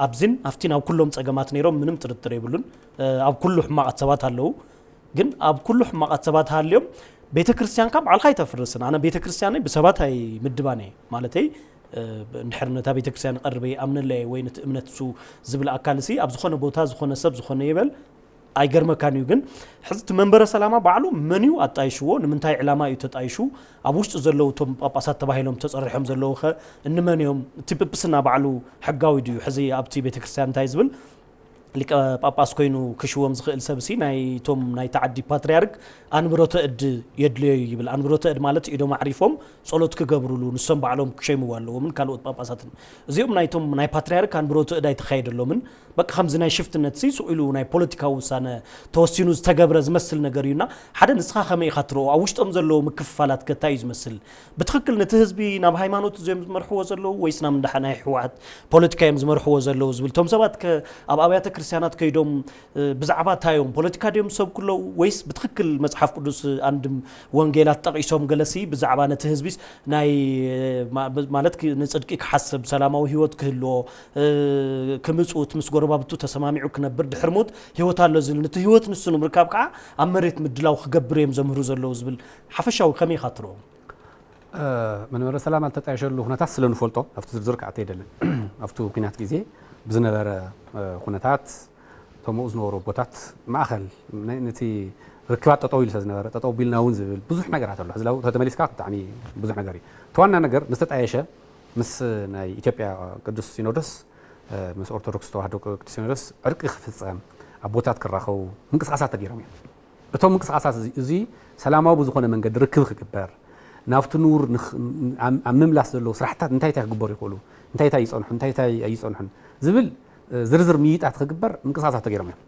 ኣብዚን ኣብቲ ናብ ኩሎም ፀገማት ነይሮም ምንም ጥርጥር የብሉን ኣብ ኩሉ ሕማቓት ሰባት ኣለዉ ግን ኣብ ኩሉ ሕማቓት ሰባት ሃልዮም ቤተክርስትያንካ ባዕልካ ኣይተፍርስን ኣነ ቤተክርስትያነይ ብሰባት ኣይምድባን እየ ማለተይ እንድሕር ነታ ቤተክርስትያን ይቐርበ ይኣምነለየ ወይ ነቲ እምነት እሱ ዝብል ኣካል ሲ ኣብ ዝኾነ ቦታ ዝኾነ ሰብ ዝኾነ ይበል ኣይገርመካን እዩ ግን ሕዚ እቲ መንበረ ሰላማ ባዕሉ መን እዩ ኣጣይሽዎ ንምንታይ ዕላማ እዩ ተጣይሹ ኣብ ውሽጢ ዘለዉ እቶም ጳጳሳት ተባሂሎም ተፀሪሖም ዘለዉ ኸ እንመን እዮም እቲ ጵጵስና ባዕሉ ሕጋዊ ድዩ ሕዚ ኣብቲ ቤተክርስትያን እንታይ ዝብል ሊቀ ጳጳስ ኮይኑ ክሽወም ዝኽእል ሰብ ሲ ናይቶም ናይቲ ዓዲ ፓትርያርክ ኣንብሮተ እድ የድልዮ እዩ ይብል ኣንብሮተ እድ ማለት ኢዶም ኣዕሪፎም ጸሎት ክገብሩሉ ንሶም ባዕሎም ክሸይምዎ ኣለዎምን ካልኦት ጳጳሳትን እዚኦም ናይቶም ናይ ፓትርያርክ ኣንብሮተ እድ ኣይተኻየደሎምን በቃ ከምዚ ናይ ሽፍትነት ሲ ስቕ ኢሉ ናይ ፖለቲካዊ ውሳነ ተወሲኑ ዝተገብረ ዝመስል ነገር እዩና ሓደ ንስኻ ከመይ ኢኻ ትረኦ ኣብ ውሽጦም ዘለዉ ምክፍፋላት ከ እንታይ እዩ ዝመስል ብትኽክል ነቲ ህዝቢ ናብ ሃይማኖት እዮም ዝመርሕዎ ዘለዉ ወይስ ናብ እንዳ ናይ ህወሓት ፖለቲካ እዮም ዝመርሕዎ ዘለዉ ዝብል እቶም ሰባት ከ ኣብ ኣብያተ ክርስትያናት ከይዶም ብዛዕባ እንታይ እዮም ፖለቲካ ድዮም ዝሰብኩ ኣለዉ ወይስ ብትኽክል መፅሓፍ ቅዱስ ኣንድም ወንጌላት ጠቒሶም ገለሲ ብዛዕባ ነቲ ህዝቢስ ናይ ማለት ንፅድቂ ክሓስብ ሰላማዊ ህይወት ክህልዎ ክምፅኡት ምስ ጎረባብቱ ተሰማሚዑ ክነብር ድሕር ሞት ህይወት ኣሎ ዝብል ነቲ ህይወት ንሱ ንምርካብ ከዓ ኣብ መሬት ምድላው ክገብር እዮም ዘምህሩ ዘለዉ ዝብል ሓፈሻዊ ከመይ ኢኻ ትርኦም መንበረ ሰላም ኣልተጣየሸሉ ኩነታት ስለ ንፈልጦ ኣብቲ ዝርዝር ክኣተ ኣይደልን ኣብቲ ኩናት ግዜ ብዝነበረ ኩነታት እቶም ኣብኡ ዝነበሩ ኣቦታት ማእኸል ነቲ ርክባት ጠጠው ኢሉ ስለዝነበረ ጠጠው ቢልና እውን ዝብል ብዙሕ ነገራት ኣሎ ሕዚ ተመሊስካ ብጣዕሚ ብዙሕ ነገር እዩ እቲ ዋና ነገር ምስ ተጣየሸ ምስ ናይ ኢትዮጵያ ቅዱስ ሲኖዶስ ምስ ኦርቶዶክስ ተዋህዶ ቅዱስ ሲኖዶስ ዕርቂ ክፍፀም ኣቦታት ክራኸቡ ምንቅስቃሳት ተገይሮም እዮም እቶም ምንቅስቃሳት እዚ ሰላማዊ ብዝኾነ መንገዲ ርክብ ክግበር ናብቲ ንውር ኣብ ምምላስ ዘለዉ ስራሕትታት እንታይ እንታይ ክግበሩ ይኽእሉ እንታይ እንታይ ይፀንሑ እንታይ እንታይ ኣይፀንሑን ዝብል ዝርዝር ምይይጣት ክግበር ምንቅስቃሳት ተገይሮም እዮም።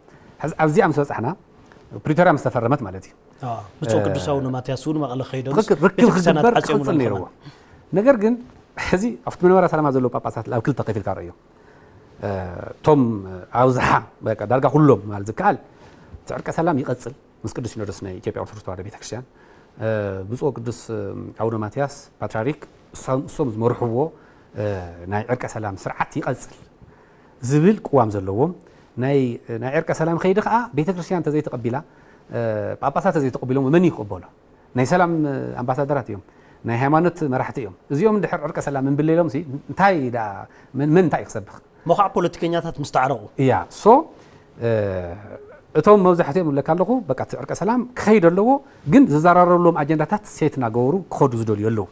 ሕዚ ኣብዚኣ ምስ በፃሕና ፕሪቶርያ ምስ ተፈረመት ማለት እዩ። ብፁዕ ቅዱስ ኣቡነ ማትያስ እውን መቐለ ከይዶምስ ትኽክል ርክብ ቤተክርስትያናት ክግበር ዓፅዮምሉ ክቕፅል ኣለዉ ነይርዎ። ከማን። ነገር ግን ሕዚ ኣብቲ መንበረ ሰላማ ዘለዉ ጳጳሳት ኣብ ክልተ ከፊልካ ረእዮም። እቶም ኣብዝሓ በቃ ዳርጋ ኩሎም ማለት ዝከኣል እቲ ዕርቀ ሰላም ይቐፅል ምስ ቅዱስ ሲኖዶስ ናይ ኢትዮጵያ ኦርቶዶክስ ተዋህዶ ቤተክርስትያን ብፁዕ ቅዱስ ኣቡነ ማትያስ ፓትርያርክ እሶም ዝመርሕዎ ናይ ዕርቀ ሰላም ስርዓት ይቐፅል ዝብል ቅዋም ዘለዎም ናይ ዕርቀ ሰላም ከይዲ ከዓ ቤተክርስትያን እንተዘይተቐቢላ ጳጳሳት ተዘይተቐቢሎም መን ይቅበሎ ናይ ሰላም ኣምባሳደራት እዮም ናይ ሃይማኖት መራሕቲ እዮም። እዚኦም እንድሕር ዕርቀ ሰላም እምብለሎም ሲ እንታይ ደኣ መን መን እንታይ ክሰብኽ? ሞኻዕ ፖለቲከኛታት ምስ ተዓረቑ እያ ሶ እቶም መብዛሕትኦም እብለካ ኣለኹ በቃ እቲ ዕርቀ ሰላም ክኸይድ ኣለዎ። ግን ዝዘራረብሎም ኣጀንዳታት ሴት እናገበሩ ክኸዱ ዝደልዩ ኣለዉ።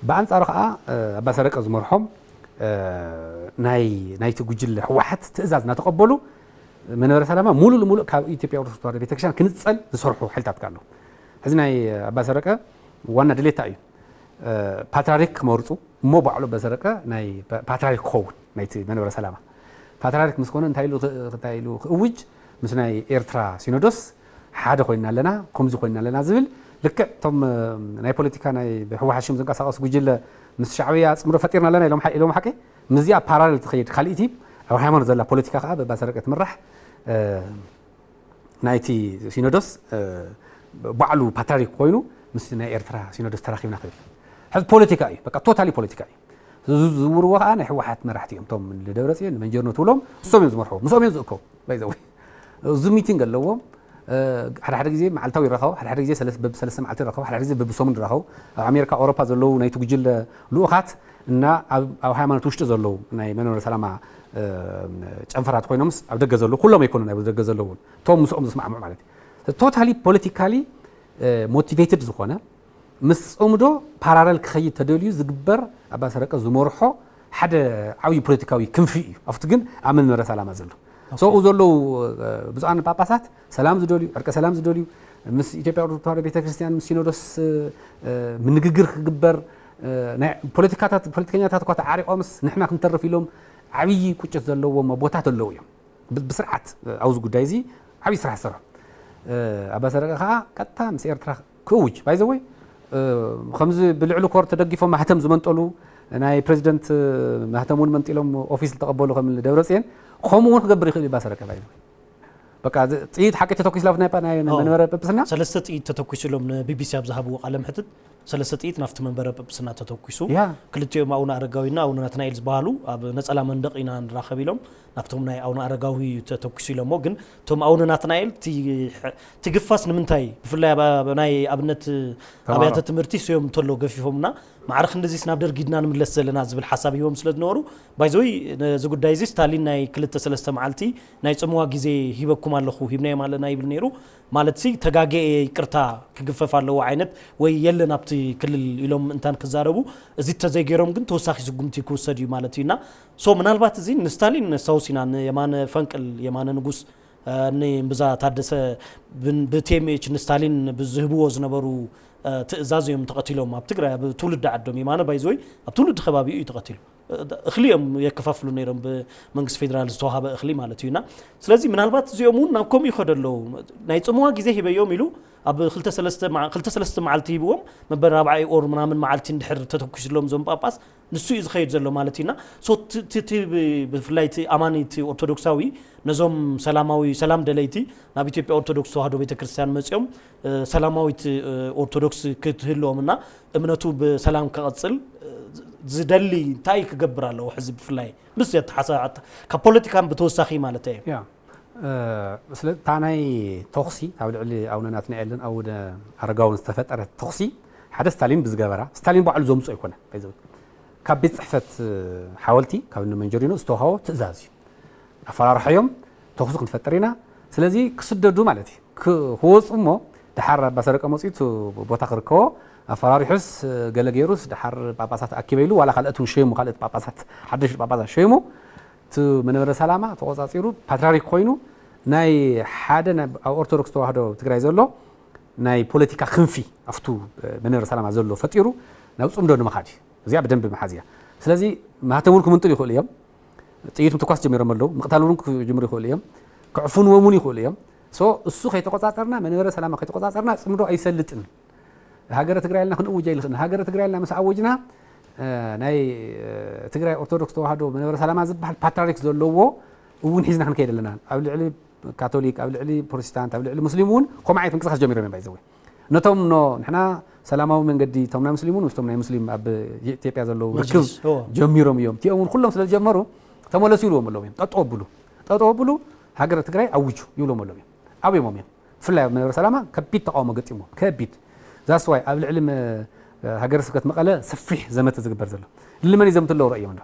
ብኣንጻሩ ከዓ ኣባ ሰረቀ ዝመርሖም ናይ ናይቲ ጉጅለ ህወሓት ትእዛዝ እናተቐበሉ መንበረ ሰላማ ሙሉእ ንሙሉእ ካብ ኢትዮጵያ ኦርቶዶክስ ተዋህዶ ቤተክርስትያን ክንፀል ዝሰርሑ ሓይልታት ኣለዉ። ሕዚ ናይ ኣባ ሰረቀ ዋና ድሌታ እዩ ፓትርያርክ ክመርፁ እሞ ባዕሉ ኣባ ሰረቀ ናይ ፓትርያርክ ክኸውን ናይቲ መንበረ ሰላማ። ፓትርያርክ ምስ ኮነ እንታይ ኢሉ እንታይ ኢሉ ክእውጅ ምስ ናይ ኤርትራ ሲኖዶስ ሓደ ኮይና ኣለና ከምዚ ኮይና ኣለና ዝብል ልክዕ እቶም ናይ ፖለቲካ ናይ ብህወሓት ሽም ዝንቀሳቀሱ ጉጅለ ምስ ሻዕብያ ፅምዶ ፈጢርና ኣለና ኢሎም ኢሎም ሓቂ ምስዚኣ ፓራለል ትኸይድ ካልእቲ ኣብ ሃይማኖት ዘላ ፖለቲካ ከዓ ብኣባ ሰረቀ ትምራሕ ናይቲ ሲኖዶስ ባዕሉ ፓትርያርክ ኮይኑ ምስ ናይ ኤርትራ ሲኖዶስ ተራኺብና ክብል ሕዚ ፖለቲካ እዩ በቃ ቶታሊ ፖለቲካ እዩ። ዝዝውርዎ ከዓ ናይ ህወሓት መራሕቲ እዮም እቶም ንደብረፅዮን ንመንጀርኖ ትብሎም እሶም እዮም ዝመርሕዎ ምስኦም እዮም ዝእከቡ ባይዘወይ እዚ ሚቲንግ ኣለዎም ሓደ ሓደ ግዜ መዓልታዊ ይራኸቡ ሓደ ሓደ ግዜ በብሰለስተ መዓልቲ ይራኸቡ ሓደ ሓደ ግዜ በብሰሙን ይራኸቡ ኣብ ኣሜሪካ ኣውሮፓ ዘለዉ ናይቲ ጉጅለ ልኡኻት እና ኣብ ሃይማኖት ውሽጢ ዘለዉ ናይ መንበረ ሰላማ ጨንፈራት ኮይኖምስ ኣብ ደገ ዘለዉ ኩሎም ኣይኮኑን ኣብ ደገ ዘለዉ እውን እቶም ምስኦም ዝስማዕምዑ ማለት እዩ ቶታሊ ፖለቲካሊ ሞቲቬትድ ዝኾነ ምስ ፅምዶ ፓራለል ክኸይድ ተደልዩ ዝግበር ኣባ ሰረቀ ዝመርሖ ሓደ ዓብዪ ፖለቲካዊ ክንፊ እዩ ኣብቲ ግን ኣብ መንበረ ሰላማ ዘሎ ሰብኡ ዘለዉ ብፁዓን ጳጳሳት ሰላም ዝደልዩ ዕርቀ ሰላም ዝደልዩ ምስ ኢትዮጵያ ኦርቶዶክስ ተዋህዶ ቤተክርስትያን ምስ ሲኖዶስ ምንግግር ክግበር ፖለቲካታት ፖለቲከኛታት እኳ ተዓሪቆምስ ንሕና ክንተርፍ ኢሎም ዓብዪ ቁጭት ዘለዎም ኣቦታት ኣለዉ እዮም ብስርዓት ኣብዚ ጉዳይ እዚ ዓብዪ ስራሕ ዝሰርሑ ኣባ ሰረቀ ከዓ ቀጥታ ምስ ኤርትራ ክእውጅ ባይዘወይ ከምዚ ብልዕሊ ኮር ተደጊፎም ማህተም ዝመንጠሉ ናይ ፕሬዚደንት ማህተም እውን መንጢሎም ኦፊስ ዝተቐበሉ ከም ደብረፅየን ከምኡ እውን ክገብር ይኽእል እዩ ኣባ ሰረቀ ባይዘወይ በቃ ጥይት ሓቂ ተተኩስ ላፍ ናይ መንበረ ጵጵስና ሰለስተ ጥይት ተተኩሱ ኢሎም ንቢቢሲ ኣብ ዝሃብዎ ቃለ ምሕትት ሰለስተ ጥይት ናብቲ መንበረ ጵጵስና ተተኩሱ ያ ክልቲኦም ኣቡነ ኣረጋዊና ኣቡነ ናትናኤል ዝበሃሉ ኣብ ነፀላ መንደቕ ኢና ንራኸብ ኢሎም ናብቶም ናይ ኣቡነ ኣረጋዊ ተተኩሱ ኢሎሞ ግን እቶም ኣቡነ ናትናኤል ትግፋስ ንምንታይ ብፍላይ ናይ ኣብነት ኣብያተ ትምህርቲ ስዮም እንተሎ ገፊፎምና ማዕረ ክንድዚስ ናብ ደርጊ ድና ንምለስ ዘለና ዝብል ሓሳብ ሂቦም ስለ ዝነበሩ ባይዘወይ ነዚ ጉዳይ እዚ ስታሊን ናይ ክልተ ሰለስተ መዓልቲ ናይ ፅምዋ ግዜ ሂበኩም ኣለኹ ሂብናዮም ኣለና ይብል ነይሩ ማለት ሲ ተጋገየ ይቅርታ ክግፈፍ ኣለዎ ዓይነት ወይ የለን ኣብቲ ክልል ኢሎም እንታን ክዛረቡ እዚ ተዘይገይሮም ግን ተወሳኺ ስጉምቲ ክውሰድ እዩ ማለት እዩና ሶ ምናልባት እዚ ንስታሊን ነስታውስ ኢና ንየማነ ፈንቅል የማነ ንጉስ ንእምብዛ ታደሰ ብቲኤምኤች ንስታሊን ብዝህብዎ ዝነበሩ ትእዛዝ እዮም ተቐቲሎም ኣብ ትግራይ ኣብ ትውልዲ ዓዶም የማነ ባይዘወይ ኣብ ትውልዲ ከባቢኡ እዩ ተቐቲሉ እኽሊ እዮም የከፋፍሉ ነይሮም ብመንግስቲ ፌዴራል ዝተዋሃበ እኽሊ ማለት እዩና ስለዚ ምናልባት እዚኦም እውን ናብ ከምኡ ይኸዱ ኣለዉ ናይ ፅምዋ ግዜ ሂበዮም ኢሉ ኣብ ክልተ ሰለስተ መዓልቲ ሂብዎም መበል ራብዓይ ኦር ምናምን መዓልቲ እንድሕር ተተኩስሎም ዞም ጳጳስ ንሱ እዩ ዝኸይድ ዘሎ ማለት እዩና ሶ ብፍላይ እቲ ኣማኒ እቲ ኦርቶዶክሳዊ ነዞም ሰላማዊ ሰላም ደለይቲ ናብ ኢትዮጵያ ኦርቶዶክስ ተዋህዶ ቤተክርስትያን መፅኦም ሰላማዊት ኦርቶዶክስ ክትህልዎም እና እምነቱ ብሰላም ክቐፅል ዝደሊ እንታይ ክገብር ኣለዎ ሕዚ ብፍላይ ምስ ካብ ፖለቲካን ብተወሳኺ ማለት እዩ ያ ስለ እታ ናይ ተኹሲ ኣብ ልዕሊ ኣቡነ ናትናኤልን ኣቡነ ኣረጋውን ዝተፈጠረ ተኹሲ ሓደ ስታሊን ብዝገበራ ስታሊን ባዕሉ ዘምፅኦ ኣይኮነ ካብ ቤት ፅሕፈት ሓወልቲ ካብ መንጀሪኖ ዝተውሃቦ ትእዛዝ እዩ ኣፈራርሖዮም ተኹሲ ክንፈጥር ኢና ስለዚ ክስደዱ ማለት እዩ ክወፁ እሞ ድሓር ኣባ ሰረቀ መፅኡ እቲ ቦታ ክርከቦ ኣፈራሪሑስ ገለ ገይሩስ ድሓር ጳጳሳት ኣኪበ ኢሉ ዋላ ካልኦት እውን ሸይሙ ካልኦት ጳጳሳት ሓደሽቲ ጳጳሳት ሸይሙ እቲ መንበረ ሰላማ ተቆፃፂሩ ፓትርያርክ ኮይኑ ናይ ሓደ ኣብ ኦርቶዶክስ ተዋህዶ ትግራይ ዘሎ ናይ ፖለቲካ ክንፊ ኣብቱ መንበረ ሰላማ ዘሎ ፈጢሩ ናብ ፅምዶ ንምኻድ እዩ እዚኣ ብደንብ መሓዝ እያ ስለዚ ማህተም እውን ክምንጥሉ ይኽእሉ እዮም ጥይት ምትኳስ ጀሚሮም ኣለዉ ምቕታል እውን ክጅምሩ ይኽእሉ እዮም ክዕፍንዎም እውን ይኽእሉ እዮም እሱ ከይተቆፃፀርና መንበረ ሰላማ ከይተቆፃፀርና ፅምዶ ኣይሰልጥን ሃገረ ትግራይ ኢልና ክንእውጅ ኣይልኽእልን ሃገረ ትግራይ ኢልና ምስ ኣወጅና ናይ ትግራይ ኦርቶዶክስ ተዋህዶ መንበረ ሰላማ ዝበሃል ፓትርያርክ ዘለዎ እውን ሒዝና ክንከይድ ኣለና ኣብ ልዕሊ ካቶሊክ ኣብ ልዕሊ ፕሮቴስታንት ኣብ ልዕሊ ሙስሊም እውን ከምኡ ዓይነት ምንቅስቃስ ጀሚሮም እዮም ባይዘወይ ነቶም ኖ ንሕና ሰላማዊ መንገዲ እቶም ናይ ሙስሊም እውን ምስቶም ናይ ሙስሊም ኣብ ኢትዮጵያ ዘለዉ ርክብ ጀሚሮም እዮም እቲኦም እውን ኩሎም ስለ ዝጀመሩ ተመለሱ ይብልዎም ኣለዉ እዮም ጠጠው ኣብሉ ጠጠው ኣብሉ ሃገረ ትግራይ ኣውጁ ይብልዎም ኣለዉ እዮም ኣብዮሞም እዮም ብፍላይ ኣብ መንበረ ሰላማ ከቢድ ተቃውሞ ገጢሞ ከቢድ that's why ኣብ ልዕሊ ሃገረ ስብከት መቐለ ሰፊሕ ዘመተ ዝግበር ዘሎ። ልመን ይዘምቱ ኣለዉ ረእዮም እንዶ።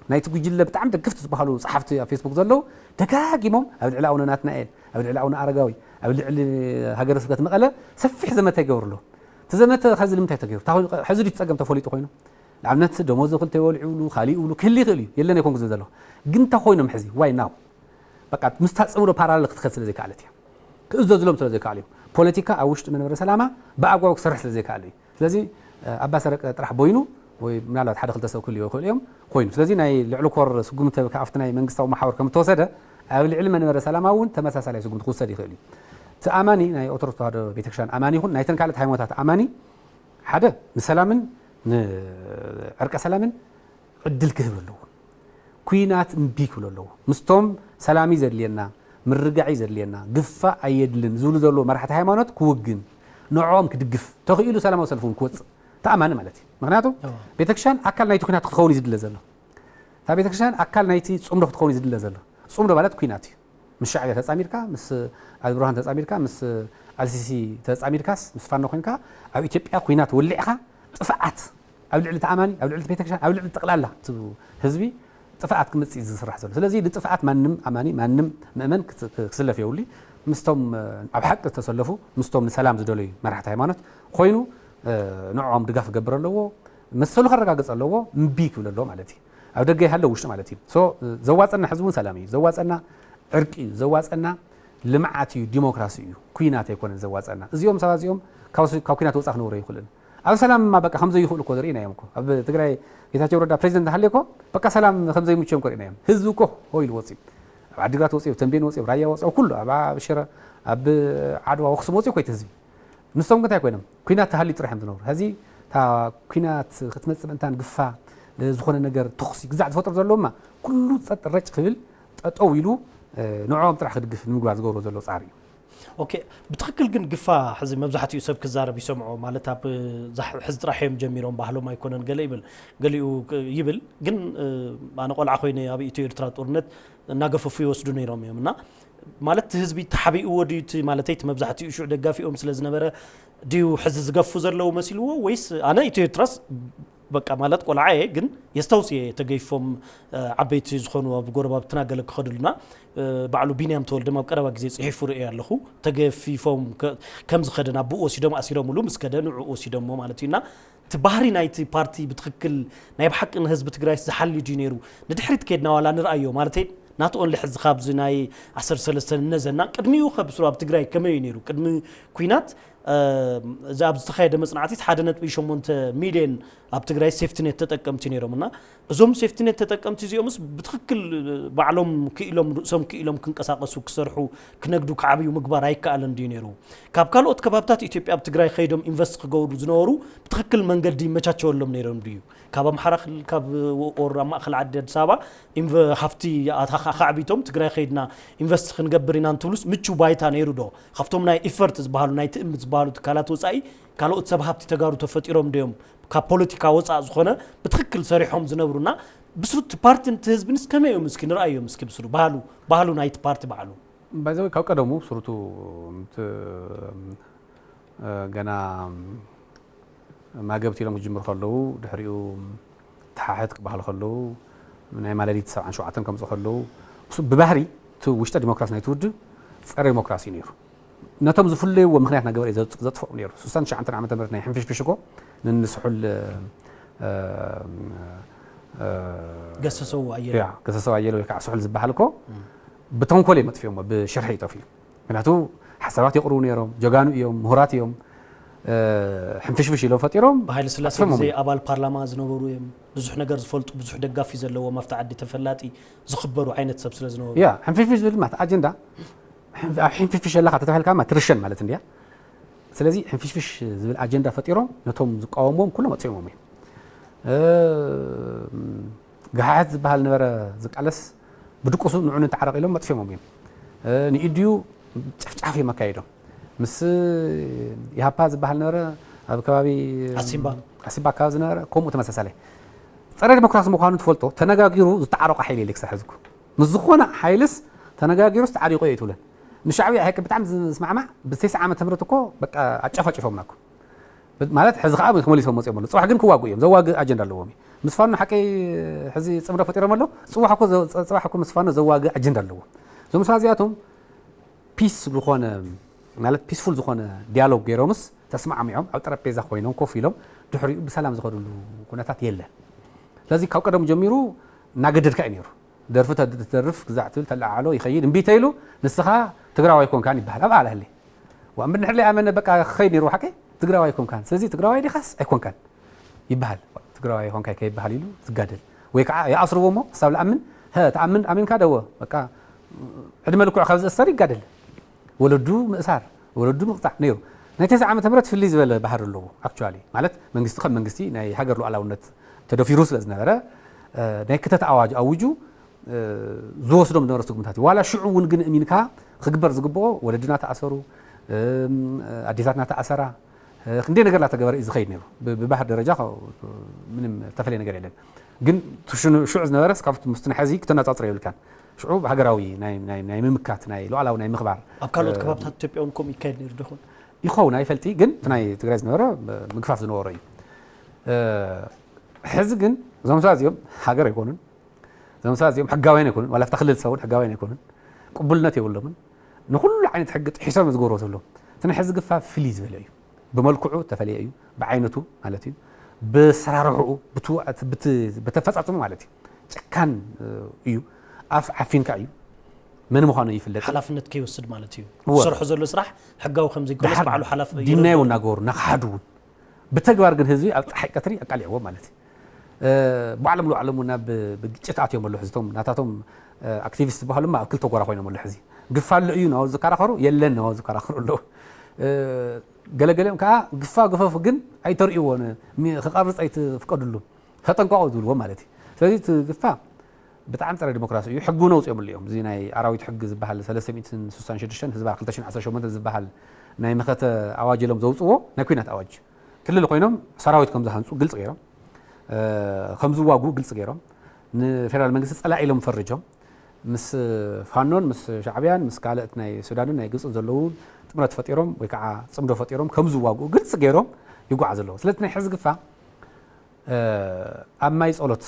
ናይቲ ጉጅለ ብጣዕሚ ደገፍቲ ዝበሃሉ ጸሓፍቲ ኣብ ፌስቡክ ዘለዉ ደጋጊሞም ኣብ ልዕሊ ኣቡነ ናትናኤል፣ ኣብ ልዕሊ ኣቡነ ኣረጋዊ፣ ኣብ ልዕሊ ሃገረ ስብከት መቐለ ሰፊሕ ዘመተ ይገብሩ ኣለዉ። እቲ ዘመተ ኸዚ ንምንታይ ተገይሩ? እታ ኾይኑ፣ ሕዚ ድዩ ጸገም ተፈሊጡ ኮይኑ? ንኣብነት ደሞዝ ክልተ ይበልዑ ይብሉ፣ ካልእ ይብሉ፣ ክህሊ ይኽእል እዩ፣ የለን ኣይኮንኩ ዝብል ዘለኹ። ግን እንታይ ኮይኖም ሕዚ? ዋይ ናው? በቃ ምስታ ጽምዶ ፓራለል ክትኸድ ስለ ዘይከኣለት እያ። ክእዘዝሎም ስለ ዘይከኣሉ እዮም። ፖለቲካ ኣብ ውሽጢ መንበረ ሰላማ ብኣግባቡ ክሰርሕ ስለ ዘይከኣሉ እዩ። ስለዚ ኣባ ሰረቀ ጥራሕ ቦይኑ ወይ ምናልባት ሓደ ክልተ ሰብ ክህልዎ ይኽእሉ እዮም ኮይኑ። ስለዚ ናይ ልዕሊ ኮር ስጉምቲ ካብቲ ናይ መንግስታዊ መሓውር ከም እተወሰደ ኣብ ልዕሊ መንበረ ሰላማ እውን ተመሳሳላይ ስጉምቲ ክውሰድ ይኽእል እዩ። እቲ ኣማኒ ናይ ኦርቶዶክስ ተዋህዶ ቤተክርስትያን ኣማኒ ይኹን ናይተን ካልኦት ሃይማኖታት ኣማኒ ሓደ ንሰላምን ንዕርቀ ሰላምን ዕድል ክህብ ኣለዎ። ኩናት እምቢ ክብሉ ኣለዎ። ምስቶም ሰላም እዩ ዘድልየና፣ ምርግጋዕ እዩ ዘድልየና፣ ግፋ ኣየድልን ዝብሉ ዘለዉ መራሕቲ ሃይማኖት ክውግን፣ ንዕኦም ክድግፍ፣ ተኽኢሉ ሰላማዊ ሰልፊ እውን ክወፅእ ተኣማኒ ማለት እዩ። ምክንያቱ ቤተክርስትያን ኣካል ናይቲ ኩናት ክትኸውን እዩ ዝድለ ዘሎ። እታ ቤተክርስትያን ኣካል ናይቲ ፅምዶ ክትኸውን እዩ ዝድለ ዘሎ። ፅምዶ ማለት ኩናት እዩ። ምስ ሻዕብያ ተጻሚድካ፣ ምስ ኣልብርሃን ተጻሚድካ፣ ምስ ኣልሲሲ ተጻሚድካስ፣ ምስ ፋኖ ኮይንካ ኣብ ኢትዮጵያ ኩናት ወሊዕካ ጥፍኣት ኣብ ልዕሊ ተኣማኒ፣ ኣብ ልዕሊ ቤተክርስትያን፣ ኣብ ልዕሊ ጠቕላላ እቲ ህዝቢ ጥፍኣት ክምጽእ እዩ ዝስራሕ ዘሎ። ስለዚ ንጥፍኣት ማንም ኣማኒ፣ ማንም ምእመን ክስ-፣ ክስለፍ የብሉ። ምስቶም ኣብ ሓቂ ዝተሰለፉ፣ ምስቶም ንሰላም ዝደለዩ መራሕቲ ሃይማኖት ኮይኑ ንዕኦም ድጋፍ ክገብር ኣለዎ። መሰሉ ከረጋግጽ ኣለዎ። እምቢ ክብል ኣለዎ ማለት እዩ። ኣብ ደገ ይሃለ ውሽጢ ማለት እዩ። ሶ ዘዋጸና ሕዚ እውን ሰላም እዩ። ዘዋጸና ዕርቂ እዩ። ዘዋጸና ልምዓት እዩ፣ ዲሞክራሲ እዩ። ኩናት ኣይኮነን ዘዋጸና። እዚኦም ሰባት እዚኦም ካብ ስ-፣ ካብ ኩናት ወጻእ ክነብሩ ኣይኽእሉን። ኣብ ሰላም ማ በቃ ከም ዘይኽእሉ እኮ ርኢና እዮም እኮ። ኣብ ትግራይ ጌታቸው ረዳ ፕሬዚደንት ሃልየ እኮ በቃ ሰላም ከም ዘይምችዮም እኮ ርኢና እዮም። ህዝቢ እኮ ሆ ኢሉ ወጺኡ። ኣብ ዓዲግራት ወጺኡ፣ ኣብ ተንቤን ወጺኡ፣ ኣብ ራያ ወጺኡ፣ ኣብ ኩሉ፣ ኣብ፣ ኣብ ሽረ፣ ኣብ ዓድዋ፣ ወክስም ወጺኡ እኮ እቲ ህዝቢ። ንሶም ግን እንታይ ኮይኖም? ኩናት ተሃልዩ ጥራሕ እዮም ዝነብሩ። ሕዚ እታ ኩናት ክትመጽእ ምእንታን ግፋ፣ እ፣ ዝኾነ ነገር ተኹሲ ግዛዕ ዝፈጥሩ ዘለውማ ኩሉ ጸጥ ረጭ ክብል ጠጠው ኢሉ፣ እ፣ ንዕኦም ጥራሕ ክድግፍ ንምግባር ዝገብሮ ዘሎ ጻዕሪ እዩ። ኦኬ፣ ብትኽክል ግን ግፋ ሕዚ መብዛሕትኡ ሰብ ክዛረብ ይሰምዖ፣ ማለት ኣብ ዛሕ-፣ ሕዚ ጥራሕ እዮም ጀሚሮም ባህሎም ኣይኮነን ገለ ይብል፣ ገሊኡ ክ-፣ ይብል። ግን፣ እ፣ ኣነ ቆልዓ ኮይነ ኣብ ኢትዮ ኤርትራ ጦርነት እናገፈፉ ይወስዱ ነይሮም እዮም እና ማለት እቲ ህዝቢ ተሓቢእዎ ድዩ እቲ ማለተይ እቲ መብዛሕትኡ ሽዑ ደጋፊኦም ስለ ዝነበረ ድዩ ሕዚ ዝገፉ ዘለዉ መሲልዎ ወይስ ኣነ ኢትዮ ኤርትራስ በቃ ማለት ቆልዓ እየ ግን የስታውስ እየ ተገይፎም እ፣ ዓበይቲ ዝኾኑ ኣብ ጎረባብትና ገለ ክኸድሉና እ፣ ባዕሉ ቢንያም ተወልደም ኣብ ቀረባ ግዜ ጽሒፉ ርእየ ኣለኹ ተገፊፎም ከ-፣ ከም ዝኸደ ናብኡ ወሲዶም ኣሲሮምሉ ምስ ከደ ንዕኡ ወሲዶሞ ማለት እዩና እቲ ባህሪ ናይቲ ፓርቲ ብትኽክል ናይ ብሓቂ ንህዝቢ ትግራይ ዝሓሊ ድዩ ነይሩ? ንድሕሪት ከድና ዋላ ንርኣዮ ማለተይ ናትኦን ልሕዚ ካብዚ ናይ ዓሰርተ ሰለስተ ንነዘና ቅድሚኡ ከብስሩ ኣብ ትግራይ ከመይ እዩ ነይሩ? ቅድሚ ኩናት እ፣ እዚ ኣብ ዝተኻየደ መጽናዕቲ ሓደ ነጥቢ ሸሞንተ ሚልዮን ኣብ ትግራይ ሴፍትኔት ተጠቀምቲ ነይሮም እና እዞም ሴፍትኔት ተጠቀምቲ እዚኦምስ ብትኽክል ባዕሎም ክኢሎም ርእሶም ክኢሎም ክንቀሳቀሱ ክሰርሑ ክነግዱ ክዓብዩ ምግባር ኣይከኣልን ድዩ ነይሩ? ካብ ካልኦት ከባብታት ኢትዮጵያ ኣብ ትግራይ ከይዶም ኢንቨስት ክገብሩ ዝነበሩ ብትኽክል መንገዲ ይመቻቸወሎም ነይሮም ድዩ? ካብ ኣምሓራ ክልል ካብ ኦር ኣብ ማእኸል ዓዲ ኣዲስ ኣበባ ኢንቨ-፣ ሃፍቲ ኣታ-፣ ኣኻዕቢቶም ትግራይ ከይድና ኢንቨስት ክንገብር ኢና እንትብሉስ ምቹ ባይታ ነይሩ ዶ? ካብቶም ናይ ኢፈርት ዝበሃሉ ናይ ትእምት ዝበሃሉ ትካላት ወፃኢ ካልኦት ሰብ ሃፍቲ ተጋሩ ተፈጢሮም ድዮም ካብ ፖለቲካ ወፃእ ዝኾነ ብትኽክል ሰሪሖም ዝነብሩና ብስሩ እቲ ፓርትን እቲ ህዝብንስ ከመይ እዮም እስኪ ንርኣዮም እስኪ ብስሩ ባህሉ ባህሉ ናይቲ ፓርቲ ባዕሉ ባይዘወይ ካብ ቀደሙ ስሩቱ እቲ ገና ማገብቲ ኢሎም ክጅምሩ ከለዉ ድሕሪኡ ተሓሕት ክበሃሉ ከለዉ ናይ ማለሊት ሰብዓን ሸውዓተን ከምፅኡ ከለዉ ብባህሪ እቲ ውሽጠ ዲሞክራሲ ናይቲ ውድብ ፀረ ዲሞክራሲ እዩ ነይሩ ነቶም ዝፍለይዎ ምክንያት ናገበረ ዘጥፍኦም ነይሩ ስሳን ትሽዓተ ዓመተ ምህረት ናይ ሕንፍሽፍሽ እኮ ንስሑል ገሰሰው ኣየለ ያ ገሰሰው ኣየለ ወይ ከዓ ስሑል ዝበሃል እኮ ብተንኮል እዮም ኣጥፊኦሞ ብሽርሒ ይጠፍኡ ምክንያቱ ሓሳባት የቕርቡ ነይሮም ጀጋኑ እዮም ምሁራት እዮም ሕንፍሽፍሽ ኢሎም ፈጢሮም ብሃይለ ስላሴ ኣጥፊኦሞ ጊዜ እዮም። ኣባል ፓርላማ ዝነበሩ እዮም ብዙሕ ነገር ዝፈልጡ ብዙሕ ደጋፊ ዘለዎም ኣብቲ ዓዲ ተፈላጢ ዝኽበሩ ዓይነት ሰብ ስለ ዝነበሩ ያ ሕንፍሽፍሽ ዝብል ማለት ኣጀንዳ ኣብ ሕንፍሽፍሽ ኣለኻ ተተባሂልካ ድማ ትርሸን ማለት እንድያ ስለዚ ሕንፍሽፍሽ ዝብል ኣጀንዳ ፈጢሮም ነቶም ዝቃወምዎም ኩሎም ኣጥፊኦሞም እዮም እ፣ ግሓሕት ዝበሃል ነበረ ዝቃለስ ብድቁሱ ንዑ ንተዓረቕ ኢሎም ኣጥፊኦሞም እዮም እ፣ ንኢድዩ ጨፍጫፍ እዮም ኣካይዶም ምስ ኢሃፓ ዝበሃል ነበረ ኣብ ከባቢ ኣሲምባ። ኣሲምባ ኣካባቢ ዝነበረ ከምኡ ተመሳሳለ ጸረ ዲሞክራሲ ምዃኑ ትፈልጦ ተነጋጊሩ ዝተዓረቆ ሓይሊ የለ ክሳብ ሕዚ እኮ ምስ ዝኾነ ሓይልስ ተነጋጊሩስ ተዓሪቆ እየ ትብለን ንሻዕብያ ሕቂ ብጣዕሚ ዝስማዕማዕ ብስሳ ዓመተ ምህረት እኮ በቃ ኣጨፋጭፎምና እኮ ማለት ሕዚ ከዓ ተመሊሶም መፅኦም ኣለዉ። ፅባሕ ግን ክዋግኡ እዮም። ዘዋግእ ኣጀንዳ ኣለዎም እዩ። ምስ ፋኖ ሓቂ ሕዚ ፅምዶ ፈጢሮም ኣለዉ። ፅባሕ እኮ ዘ- ፅባሕ እኮ ምስ ፋኖ ዘዋግእ ኣጀንዳ ኣለዎም። እዞም ሰባት እዚኣቶም ፒስ ዝኾነ ማለት ፒስፉል ዝኾነ ዲያሎግ ገይሮምስ ተስማዕሚዖም ኣብ ጠረጴዛ ኮይኖም ኮፍ ኢሎም ድሕሪኡ ብሰላም ዝኸድሉ ኩነታት የለን። ስለዚ ካብ ቀደሙ ጀሚሩ እናገደድካ እዩ ነይሩ። ደርፊ ተደርፍ ግዛዕ ትብል ተለዓሎ ይኸይድ እምቢ ተይሉ ንስኻ ትግራዋይ ኮንካን ይበሃል ኣብ ኣላህሊ ዋንብር ንሕር ለይኣመነ በቃ ክኸይድ ነይሩ ሓቂ ትግራዋይ ኮንካን ስለዚ ትግራዋይ ዲኻስ ኣይኮንካን ይበሃል ትግራዋይ ኮንካ ከይበሃል ኢሉ ዝጋደል ወይ ከዓ ይኣስርዎ እሞ ክሳብ ለኣምን ሀ ተኣምን ኣሚንካ ደወ በቃ ዕድመ ልክዑ ካብ ዝእሰር ይጋደል ወለዱ ምእሳር ወለዱ ምቕፃዕ ነይሩ ናይ ተስዓ ዓመተ ምህረት ፍልይ ዝበለ ባህር ኣለዎ actually ማለት መንግስቲ ከም መንግስቲ ናይ ሃገር ሉዓላውነት ተደፊሩ ስለ ዝነበረ ናይ ክተት ኣዋጅ ኣውጁ ዝወስዶም ዝነበረ ስጉምታት እዩ ዋላ ሽዑ እውን ግን እሚንካ ክግበር ዝግብኦ ወለድና ተኣሰሩ ኣዴታትና ተኣሰራ ክንደይ ነገር ላተገበረ እዩ ዝኸይድ ነይሩ ብባህር ደረጃ ምንም ተፈለየ ነገር የለን ግን ሽዑ ዝነበረ ካብቲ ምስቲ ሕዚ ክተነፃፅሮ የብልካን ሽዑ ሃገራዊ ናይ ምምካት ናይ ሉዓላዊ ናይ ምኽባር ኣብ ካልኦት ከባብታት ኢትዮጵያ እውን ከምኡ ይካየድ ነይሩ ዶ ይኸውን ይኸውን ኣይፈልጢ ግን እቲ ናይ ትግራይ ዝነበረ ምግፋፍ ዝነበሮ እዩ ሕዚ ግን እዞም ሰባት እዚኦም ሃገር ኣይኮኑን እዞም ሰባት እዚኦም ሕጋውያን ኣይኮኑን ዋላ ኣብታ ክልል ሰውን ሕጋውያን ኣይኮኑን ቅቡልነት የብሎምን ንኩሉ ዓይነት ሕጊ ጥሒሶም ዝገብሮ ዘለዉ እቲ ናይ ሕዚ ግፋ ፍልይ ዝበለ እዩ ብመልክዑ ተፈለየ እዩ ብዓይነቱ ማለት እዩ ብሰራርሕኡ ብተፈፃፅሙ ማለት እዩ ጨካን እዩ ኣፍ ዓፊንካ እዩ መን ምዃኑ ይፍለጥ ሓላፍነት ከይወስድ ማለት እዩ ዝሰርሖ ዘሎ ስራሕ ሕጋዊ ከምዘይኮነስ ባዕሉ ሓላፍ ዲናዮ እናገበሩ እናክሓዱ እውን ብተግባር ግን ህዝቢ ኣብ ፀሓይ ቀትሪ ኣቃሊዕዎ ማለት እዩ ባዕሎም ልባዕሎም ናብ ብግጭት ኣትዮም ኣለዉ ሕዚ እቶም ናታቶም ኣክቲቪስት ዝበሃሉ ኣብ ክልተ ጎራ ኮይኖም ኣለዉ ሕዚ ግፋ ኣሎ እዩ ናው ዝከራኸሩ የለን ናው ዝከራኸሩ ኣለዉ ገለገሊኦም ከዓ ግፋ ግፈፉ ግን ኣይተርእይዎ ክቐርፅ ኣይትፍቀድሉ ተጠንቀቑ ዝብልዎ ማለት እዩ ስለዚ እቲ ግፋ ብጣዕሚ ፀረ ዲሞክራሲ እዩ ሕጊ እውን ኣውፅኦምሉ እዮም እዚ ናይ ኣራዊት ሕጊ ዝበሃል ሰለስተ ሚእትን ስሳን ሽዱሽተን ህዝባር ክልተ ሽሕን ዓሰርተ ሸሞንተን ዝበሃል ናይ መኸተ ኣዋጅ ኢሎም ዘውፅዎ ናይ ኩናት ኣዋጅ ክልል ኮይኖም ሰራዊት ከም ዝሃንፁ ግልፂ ገይሮም ከም ዝዋግኡ ግልፂ ገይሮም ንፌደራል መንግስቲ ፀላኢ ኢሎም ፈርጆም ምስ ፋኖን ምስ ሻዕብያን ምስ ካልእት ናይ ሱዳንን ናይ ግብፅን ዘለዉ ጥምረት ፈጢሮም ወይ ከዓ ፅምዶ ፈጢሮም ከም ዝዋግኡ ግልፂ ገይሮም ይጓዓዝ ኣለዉ ስለዚ ናይ ሕዚ ግፋ ኣብ ማይ ጸሎት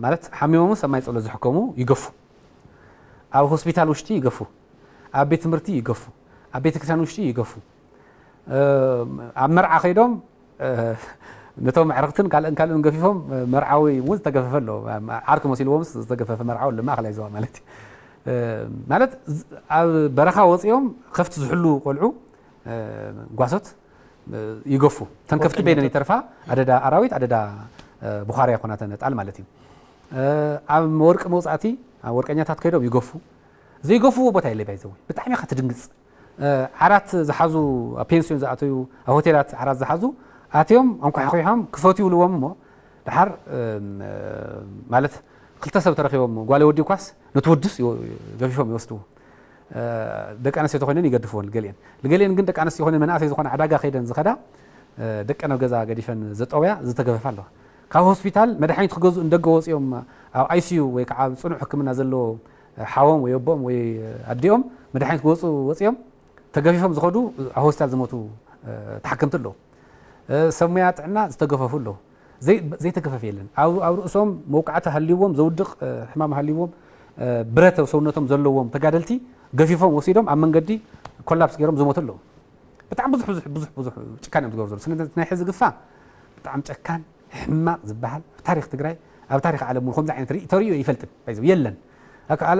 ማለት ሓሚሞምስ ኣብ ማይ ጸሎት ዝሕከሙ ይገፉ ኣብ ሆስፒታል ውሽጢ ይገፉ ኣብ ቤት ትምህርቲ ይገፉ ኣብ ቤተክርስትያን ውሽጢ ይገፉ ኣብ መርዓ ከይዶም ነቶም ኣዕርክትን ካልእን ካልእን ገፊፎም መርዓዊ እውን ዝተገፈፈ ኣሎ ዓርኪ መሲልዎምስ ዝተገፈፈ መርዓዊ ኣሎ ማእኸላይ ዞባ ማለት እዩ ማለት ኣብ በረኻ ወፂኦም ከፍቲ ዝሕሉ ቆልዑ ጓሶት ይገፉ ተን ከፍቲ በይነን ይተርፋ ኣደዳ ኣራዊት ኣደዳ ቡኻርያ ኮናተን ጣል ማለት እዩ ኣብ ወርቂ መውፃእቲ ኣብ ወርቀኛታት ከይዶም ይገፉ ዘይገፍዎ ቦታ የለ ባይዘው ብጣዕሚ ኢኻ ትድንግፅ ዓራት ዝሓዙ ኣብ ፔንስዮን ዝኣተዩ ኣብ ሆቴላት ዓራት ዝሓዙ ኣትዮም ኣንኳሕኩሖም ክፈትዩ ይብልዎም እሞ ድሓር ማለት ክልተ ሰብ ተረኺቦም ጓል ወዲ ኳስ ነቲ ወድስ ገፊፎም ይወስድዎ ደቂ ኣንስትዮ ተኮይነን ይገድፍወን ገሊአን ንገሊአን ግን ደቂ ኣንስትዮ ኮነ መናእሰይ ዝኾነ ዕዳጋ ከይደን ዝኸዳ ደቀን ኣብ ገዛ ገዲፈን ዘጠውያ ዝተገፈፋ ኣለዋ ካብ ሆስፒታል መድሓኒት ክገዝኡ እንደገ ወፂኦም ኣብ ኣይሲዩ ወይ ከዓ ኣብ ፅኑዕ ሕክምና ዘለዎ ሓዎም ወይ ኣቦኦም ወይ ኣዲኦም መድሓኒት ክወፁ ወፂኦም ተገፊፎም ዝኸዱ ኣብ ሆስፒታል ዝሞቱ ተሓከምቲ ኣለዉ ሰብ ሙያ ጥዕና ዝተገፈፉ ኣለዉ ዘይተገፈፈ የለን ኣብ ርእሶም መውቃዕቲ ሃልይዎም ዘውድቕ ሕማም ሃልይዎም ብረት ኣብ ሰውነቶም ዘለዎም ተጋደልቲ ገፊፎም ወሲዶም ኣብ መንገዲ ኮላፕስ ገይሮም ዝሞቱ ኣለዉ ብጣዕሚ ብዙሕ ብዙሕ ብዙሕ ብዙሕ ጭካን እዮም ዝገብሩ ዘለዉ ስለዚ ናይ ሕዚ ግፋ ብጣዕሚ ጨካን ሕማቕ ዝበሃል ኣብ ታሪክ ትግራይ ኣብ ታሪክ ዓለም እውን ከምዚ ዓይነት ርኢ ተርእዮ ይፈልጥን ባይዘው የለን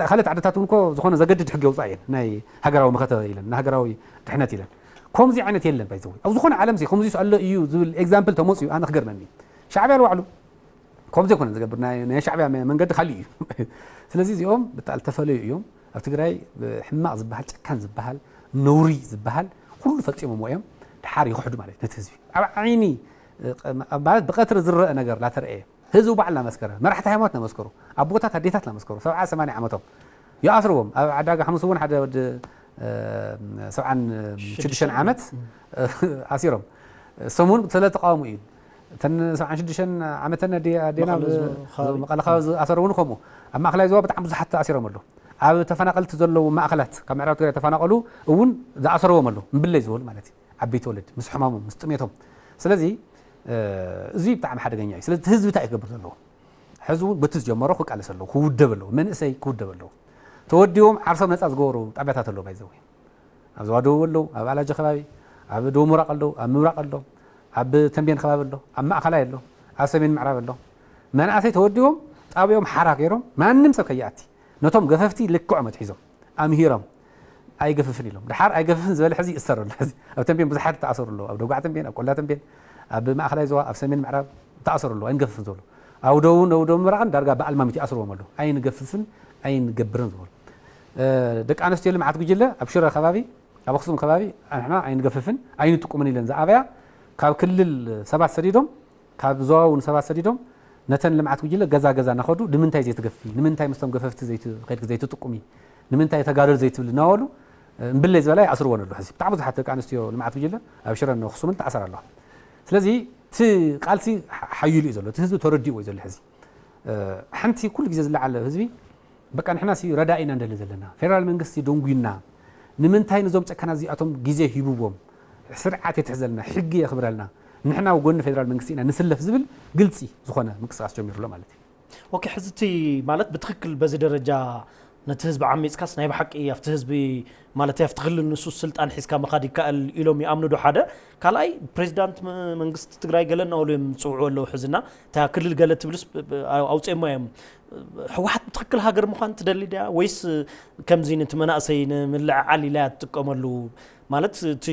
ካልኦት ዓድታት እውን እኮ ዝኾነ ዘገድድ ሕጊ የውፅኣ እየን ናይ ሃገራዊ መኸተ ኢለን ናይ ሃገራዊ ድሕነት ኢለን ከምዚ ዓይነት የለን ባይዘው ኣብ ዝኾነ ዓለም ሲ ከምዚ ኣሎ እዩ ዝብል ኤግዛምፕል ተመፅኡ ኣነ ክገርመኒ ሻዕብያ ባዕሉ ከምዚ ኣይኮነን ዝገብር ናይ ሻዕብያ መንገዲ ካሊእ እዩ ስለዚ እዚኦም ብጣዕሚ ተፈለዩ እዮም ኣብ ትግራይ ሕማቕ ዝበሃል ጨካን ዝበሃል ነውሪ ዝበሃል ኩሉ ፈፂሞሞ እዮም ድሓር ይኽሕዱ ማለት ነቲ ህዝቢ ኣብ ዓይኒ ማለት ብቐትሪ ዝረአ ነገር ላተረአየ ህዝቡ በዓል ናመስከረ መራሕቲ ሃይማኖት ናመስከሩ ኣቦታት ኣዴታት ናመስከሩ ሰብዓ ሰማንያ ዓመቶም ይኣስርዎም ኣብ ዓዳጋ ሓሙስ እውን ሓደ ወዲ ሰብዓን ሽዱሽተን ዓመት ኣሲሮም ሰሙን ስለ ተቃውሙ እዩ እተን ሰብዓን ሽዱሽተን ዓመተን ኣዴና መቐለ ከባቢ ዝኣሰሩ እውን ከምኡ ኣብ ማእከላይ ዞባ ብጣዕሚ ብዙሓት ተኣሲሮም ኣለዉ ኣብ ተፈናቀልቲ ዘለዉ ማእከላት ካብ ምዕራብ ትግራይ ተፈናቀሉ እውን ዝኣሰረዎም ኣለዉ እምብለይ ዝበሉ ማለት እዩ ዓበይቲ ወለድ ምስ ሕማሞም ምስ ጥሜቶም ስለዚ እዚ ብጣዕሚ ሓደገኛ እዩ። ስለዚ ህዝቢ እንታይ ክገብር ዘለዎ? ሕዚ እውን በቲ ዝጀመሮ ክቃለስ ኣለዎ፣ ክውደብ ኣለዎ፣ መንእሰይ ክውደብ ኣለዎ። ተወዲቦም ዓርሶም ነፃ ዝገበሩ ጣቢያታት ኣለዉ። ባይዘው ኣብ ዞባ ደቡብ ኣለዉ፣ ኣብ ኣላጀ ከባቢ፣ ኣብ ደቡብ ምብራቕ ኣለዉ፣ ኣብ ምብራቕ ኣሎ፣ ኣብ ተንቤን ከባቢ ኣሎ፣ ኣብ ማእኸላይ ኣሎ፣ ኣብ ሰሜን ምዕራብ ኣሎ። መናእሰይ ተወዲቦም ጣቢያኦም ሓራ ገይሮም ማንም ሰብ ከይኣቲ ነቶም ገፈፍቲ ልክዖም ኣትሒዞም ኣምሂሮም ኣይገፍፍን ኢሎም። ድሓር ኣይገፍፍን ዝበለ ሕዚ ይእሰር ኣሎ። ሕዚ ኣብ ተንቤን ብዙሓት ተኣሰሩ ኣለዉ። ኣብ ደጉዓ ተንቤን፣ ኣብ ቆላ ተንቤን፣ ኣብ ማእኸላይ ዞባ፣ ኣብ ሰሜን ምዕራብ ተኣሰሩ ኣለዉ። ኣይንገፍፍን ዝበሉ ኣብ ደቡብን ኣብ ደቡብ ምብራቕን ዳርጋ ብኣልማሚት ይኣስርዎም ኣለዉ። ኣይንገፍፍን ኣይንገብርን ዝበሉ ደቂ ኣንስትዮ ልምዓት ጉጅለ ኣብ ሽረ ከባቢ ኣብ ኣኽሱም ከባቢ ንሕና ኣይንገፍፍን ኣይንጥቁምን ኢለን ዝኣበያ ካብ ክልል ሰባት ሰዲዶም ካብ ዞባ እውን ሰባት ሰዲዶም ነተን ልምዓት ጉጅለ ገዛ ገዛ እናኸዱ ንምንታይ ዘይትገፊ ንምንታይ ምስቶም ገፈፍቲ ከድኪ ዘይትጥቁሚ ንምንታይ ተጋደል ዘይትብል እናበሉ እምብለይ ዝበላ ይኣስርወን ኣለዉ። ሕዚ ብጣዕሚ ብዙሓት ደቂ ኣንስትዮ ልምዓት ጉጅለ ኣብ ሽረን ኣኽሱምን ተኣሰር ኣለዋ። ስለዚ እቲ ቃልሲ ሓይሉ እዩ ዘሎ፣ እቲ ህዝቢ ተረዲእዎ እዩ ዘሎ። ሕዚ ሓንቲ ኩሉ ግዜ ዝለዓለ ህዝቢ በቃ ንሕና ሲ ረዳኢ ኢና እንደሊ ዘለና ፌደራል መንግስቲ ደንጉዩና ንምንታይ ነዞም ጨካናት እዚኣቶም ግዜ ሂብዎም ስርዓት የትሕዘልና ሕጊ የኽብረልና ንሕና ጎኒ ፌደራል መንግስቲ ኢና ንስለፍ ዝብል ግልፂ ዝኾነ ምንቅስቃስ ጀሚሩ ኣሎ ማለት እዩ። ኦኬ፣ ሕዚ እቲ ማለት ብትኽክል በዚ ደረጃ ነቲ ህዝቢ ዓሚፅካስ ናይ ብሓቂ ኣብቲ ህዝቢ ማለት ኣብቲ ክልል ንሱ ስልጣን ሒዝካ ምኻድ ይከኣል ኢሎም ይኣምኑ ዶ ሓደ? ካልኣይ ፕሬዚዳንት መንግስቲ ትግራይ ገለ እናበሉ እዮም ዝፅውዑ ኣለዉ ሕዝና እታ ክልል ገለ ትብልስ ኣውፅኦሞ እዮም። ህወሓት ብትኽክል ሃገር ምዃን ትደሊ ድያ ወይስ ከምዚ ነቲ መናእሰይ ንምልዕዓል ኢላ እያ ትጥቀመሉ? ማለት እቲ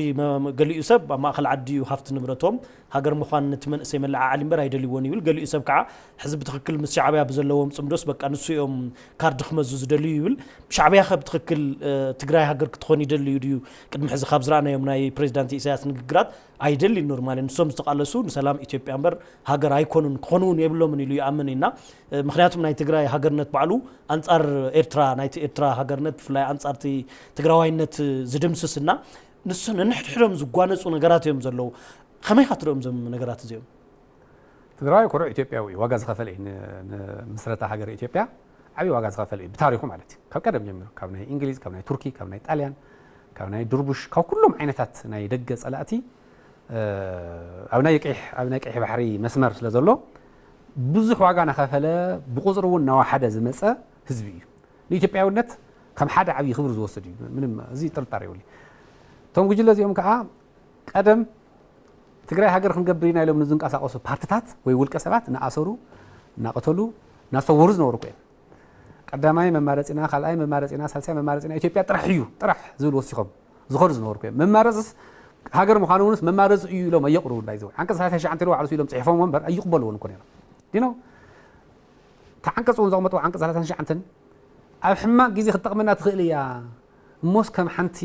ገሊኡ ሰብ ኣብ ማእኸል ዓዲ እዩ ሃፍቲ ንብረቶም ሃገር ምዃን ነቲ መንእሰይ መለዓዓሊ እምበር ኣይደልይዎን ይብል። ገሊኡ ሰብ ከዓ ሕዚ ብትኽክል ምስ ሻዕብያ ብዘለዎም ፅምዶስ በቃ ንሱ እዮም ካርድ ክመዙ ዝደልዩ ይብል። ሻዕብያ ከ ብትኽክል ትግራይ ሃገር ክትኾን ይደልዩ ድዩ? ቅድሚ ሕዚ ካብ ዝረኣናዮም ናይ ፕሬዚዳንት ኢሳያስ ንግግራት ኣይደልይን ኖርማሊ ንሶም ዝተቓለሱ ንሰላም ኢትዮጵያ እምበር ሃገር ኣይኮኑን ክኾኑ እውን የብሎምን ኢሉ ይኣምን ኢና። ምክንያቱም ናይ ትግራይ ሃገርነት ባዕሉ ኣንፃር ኤርትራ ናይቲ ኤርትራ ሃገርነት ብፍላይ ኣንፃርቲ ትግራዋይነት ዝድምስስ እና ንሱ ነንሕድሕዶም ዝጓነፁ ነገራት እዮም ዘለዉ። ከመይ ኢኻ ትሪኦም እዞም ነገራት እዚኦም? ትግራዋይ ኩሩዕ ኢትዮጵያዊ እዩ። ዋጋ ዝኸፈለ እዩ። ንምስረታ ሃገር ኢትዮጵያ ዓብዪ ዋጋ ዝኸፈለ እዩ። ብታሪኹ ማለት እዩ። ካብ ቀደም ጀሚሩ ካብ ናይ እንግሊዝ፣ ካብ ናይ ቱርኪ፣ ካብ ናይ ጣልያን፣ ካብ ናይ ድርቡሽ፣ ካብ ኩሎም ዓይነታት ናይ ደገ ፀላእቲ ኣብ ናይ ቀይሕ ኣብ ናይ ቀይሕ ባሕሪ መስመር ስለ ዘሎ ብዙሕ ዋጋ ናኸፈለ ብቁፅሪ እውን እናወሓደ ዝመፀ ህዝቢ እዩ። ንኢትዮጵያውነት ከም ሓደ ዓብዪ ክብሪ ዝወስድ እዩ። ምንም እዚ ጥርጣሬ የብሉ። እቶም ጉጅለ እዚኦም ከዓ ቀደም ትግራይ ሃገር ክንገብር ኢና ኢሎም ንዝንቀሳቀሱ ፓርትታት ወይ ውልቀ ሰባት እናኣሰሩ እናቀተሉ እናሰወሩ ዝነበሩ እኮ እዮም። ቀዳማይ መማረፂና፣ ካልኣይ መማረፂና፣ ሳልሳይ መማረፂና ኢትዮጵያ ጥራሕ እዩ ጥራሕ ዝብል ወሲኾም ዝኸዱ ዝነበሩ እዮም። መማረፅስ ሃገር ምዃኑ እውንስ መማረፂ እዩ ኢሎም ኣየቕርቡ። ባይዘው ዓንቀፅ ሰላሳ ትሽዓተ ኢሉ ባዕሉ ኢሎም ፅሒፎም እምበር ኣይቕበልዎን እኮ ነይሮም። ዲኖ እቲ ዓንቀፅ እውን ዘቕመጥዎ ዓንቀፅ ሰላሳ ትሽዓተ ኣብ ሕማቕ ግዜ ክትጠቕመና ትኽእል እያ እሞስ ከም ሓንቲ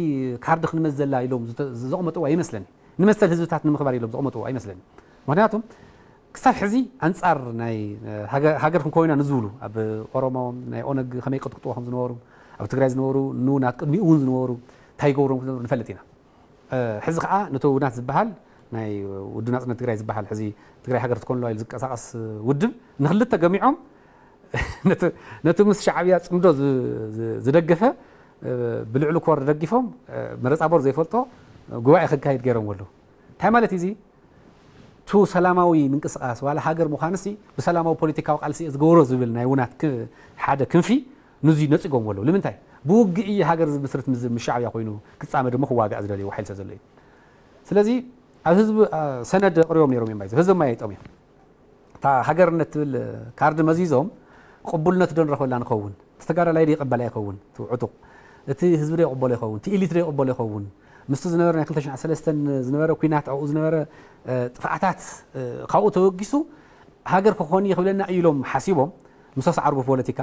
ካርድ ክንመዘላ ኢሎም ዘቕመጥዎ ኣይመስለኒ። ንመሰል ህዝብታት ንምኽባር ኢሎም ዘቕመጥዎ ኣይመስለኒ። ምክንያቱም ክሳብ ሕዚ ኣንፃር ናይ ሃገር ክንኮይና ንዝብሉ ኣብ ኦሮሞ ናይ ኦነግ ከመይ ቅጥቅጥዎ ከም ዝነበሩ ኣብ ትግራይ ዝነበሩ ንውናት ቅድሚኡ እውን ዝነበሩ እንታይ ይገብሮም ንፈልጥ ኢና። ሕዚ ከዓ ነቲ ውናት ዝበሃል ናይ ውድብ ናፅነት ትግራይ ዝበሃል ሕዚ ትግራይ ሃገር ትኮን ኣለዋ ኢሉ ዝንቀሳቀስ ውድብ ንክልተ ገሚዖም ነቲ ምስ ሻዕብያ ፅምዶ ዝደገፈ ብልዕሊ ኮር ደጊፎም መረፃ ቦርድ ዘይፈልጦ ጉባኤ ከካይድ ገይሮም ኣለዉ። እንታይ ማለት እዩ እዚ? ቱ ሰላማዊ ምንቅስቃስ ዋላ ሃገር ምዃንሲ ብሰላማዊ ፖለቲካዊ ቃልሲ እየ ዝገብሮ ዝብል ናይ ውናት ሓደ ክንፊ ንዙ ነፂጎም ኣለዉ። ንምንታይ? ብውግእ እየ ሃገር ዝምስርት ምስ ሻዕብያ ኮይኑ ክፃመድ እሞ ክዋጋእ ዝደልይዎ ሓይሊ ስለ ዘሎ እዩ። ስለዚ ኣብ ህዝቢ ሰነድ ኣቕሪቦም ነይሮም እዮም። ህዝቢ ማይ ኣይጦም እዮም። እታ ሃገርነት ትብል ካርድ መዚዞም ቅቡልነት ዶ ንረኽበላ ንኸውን? እቲ ተጋዳላይ ዶ ይቕበላ ይኸውን? እቲ ዕጡቕ እቲ ህዝቢ ዶ ይቕበሎ ይኸውን? እቲ ኢሊት ዶ ይቕበሎ ይኸውን? ምስቲ ዝነበረ ናይ ክልተ ሽሕን ሰለስተን ዝነበረ ኲናት ኣብኡ ዝነበረ ጥፍኣታት ካብኡ ተበጊሱ ሃገር ክኾን እዩ ክብለና እዩ ኢሎም ሓሲቦም ምስ ኣስዓሩ ብፖለቲካ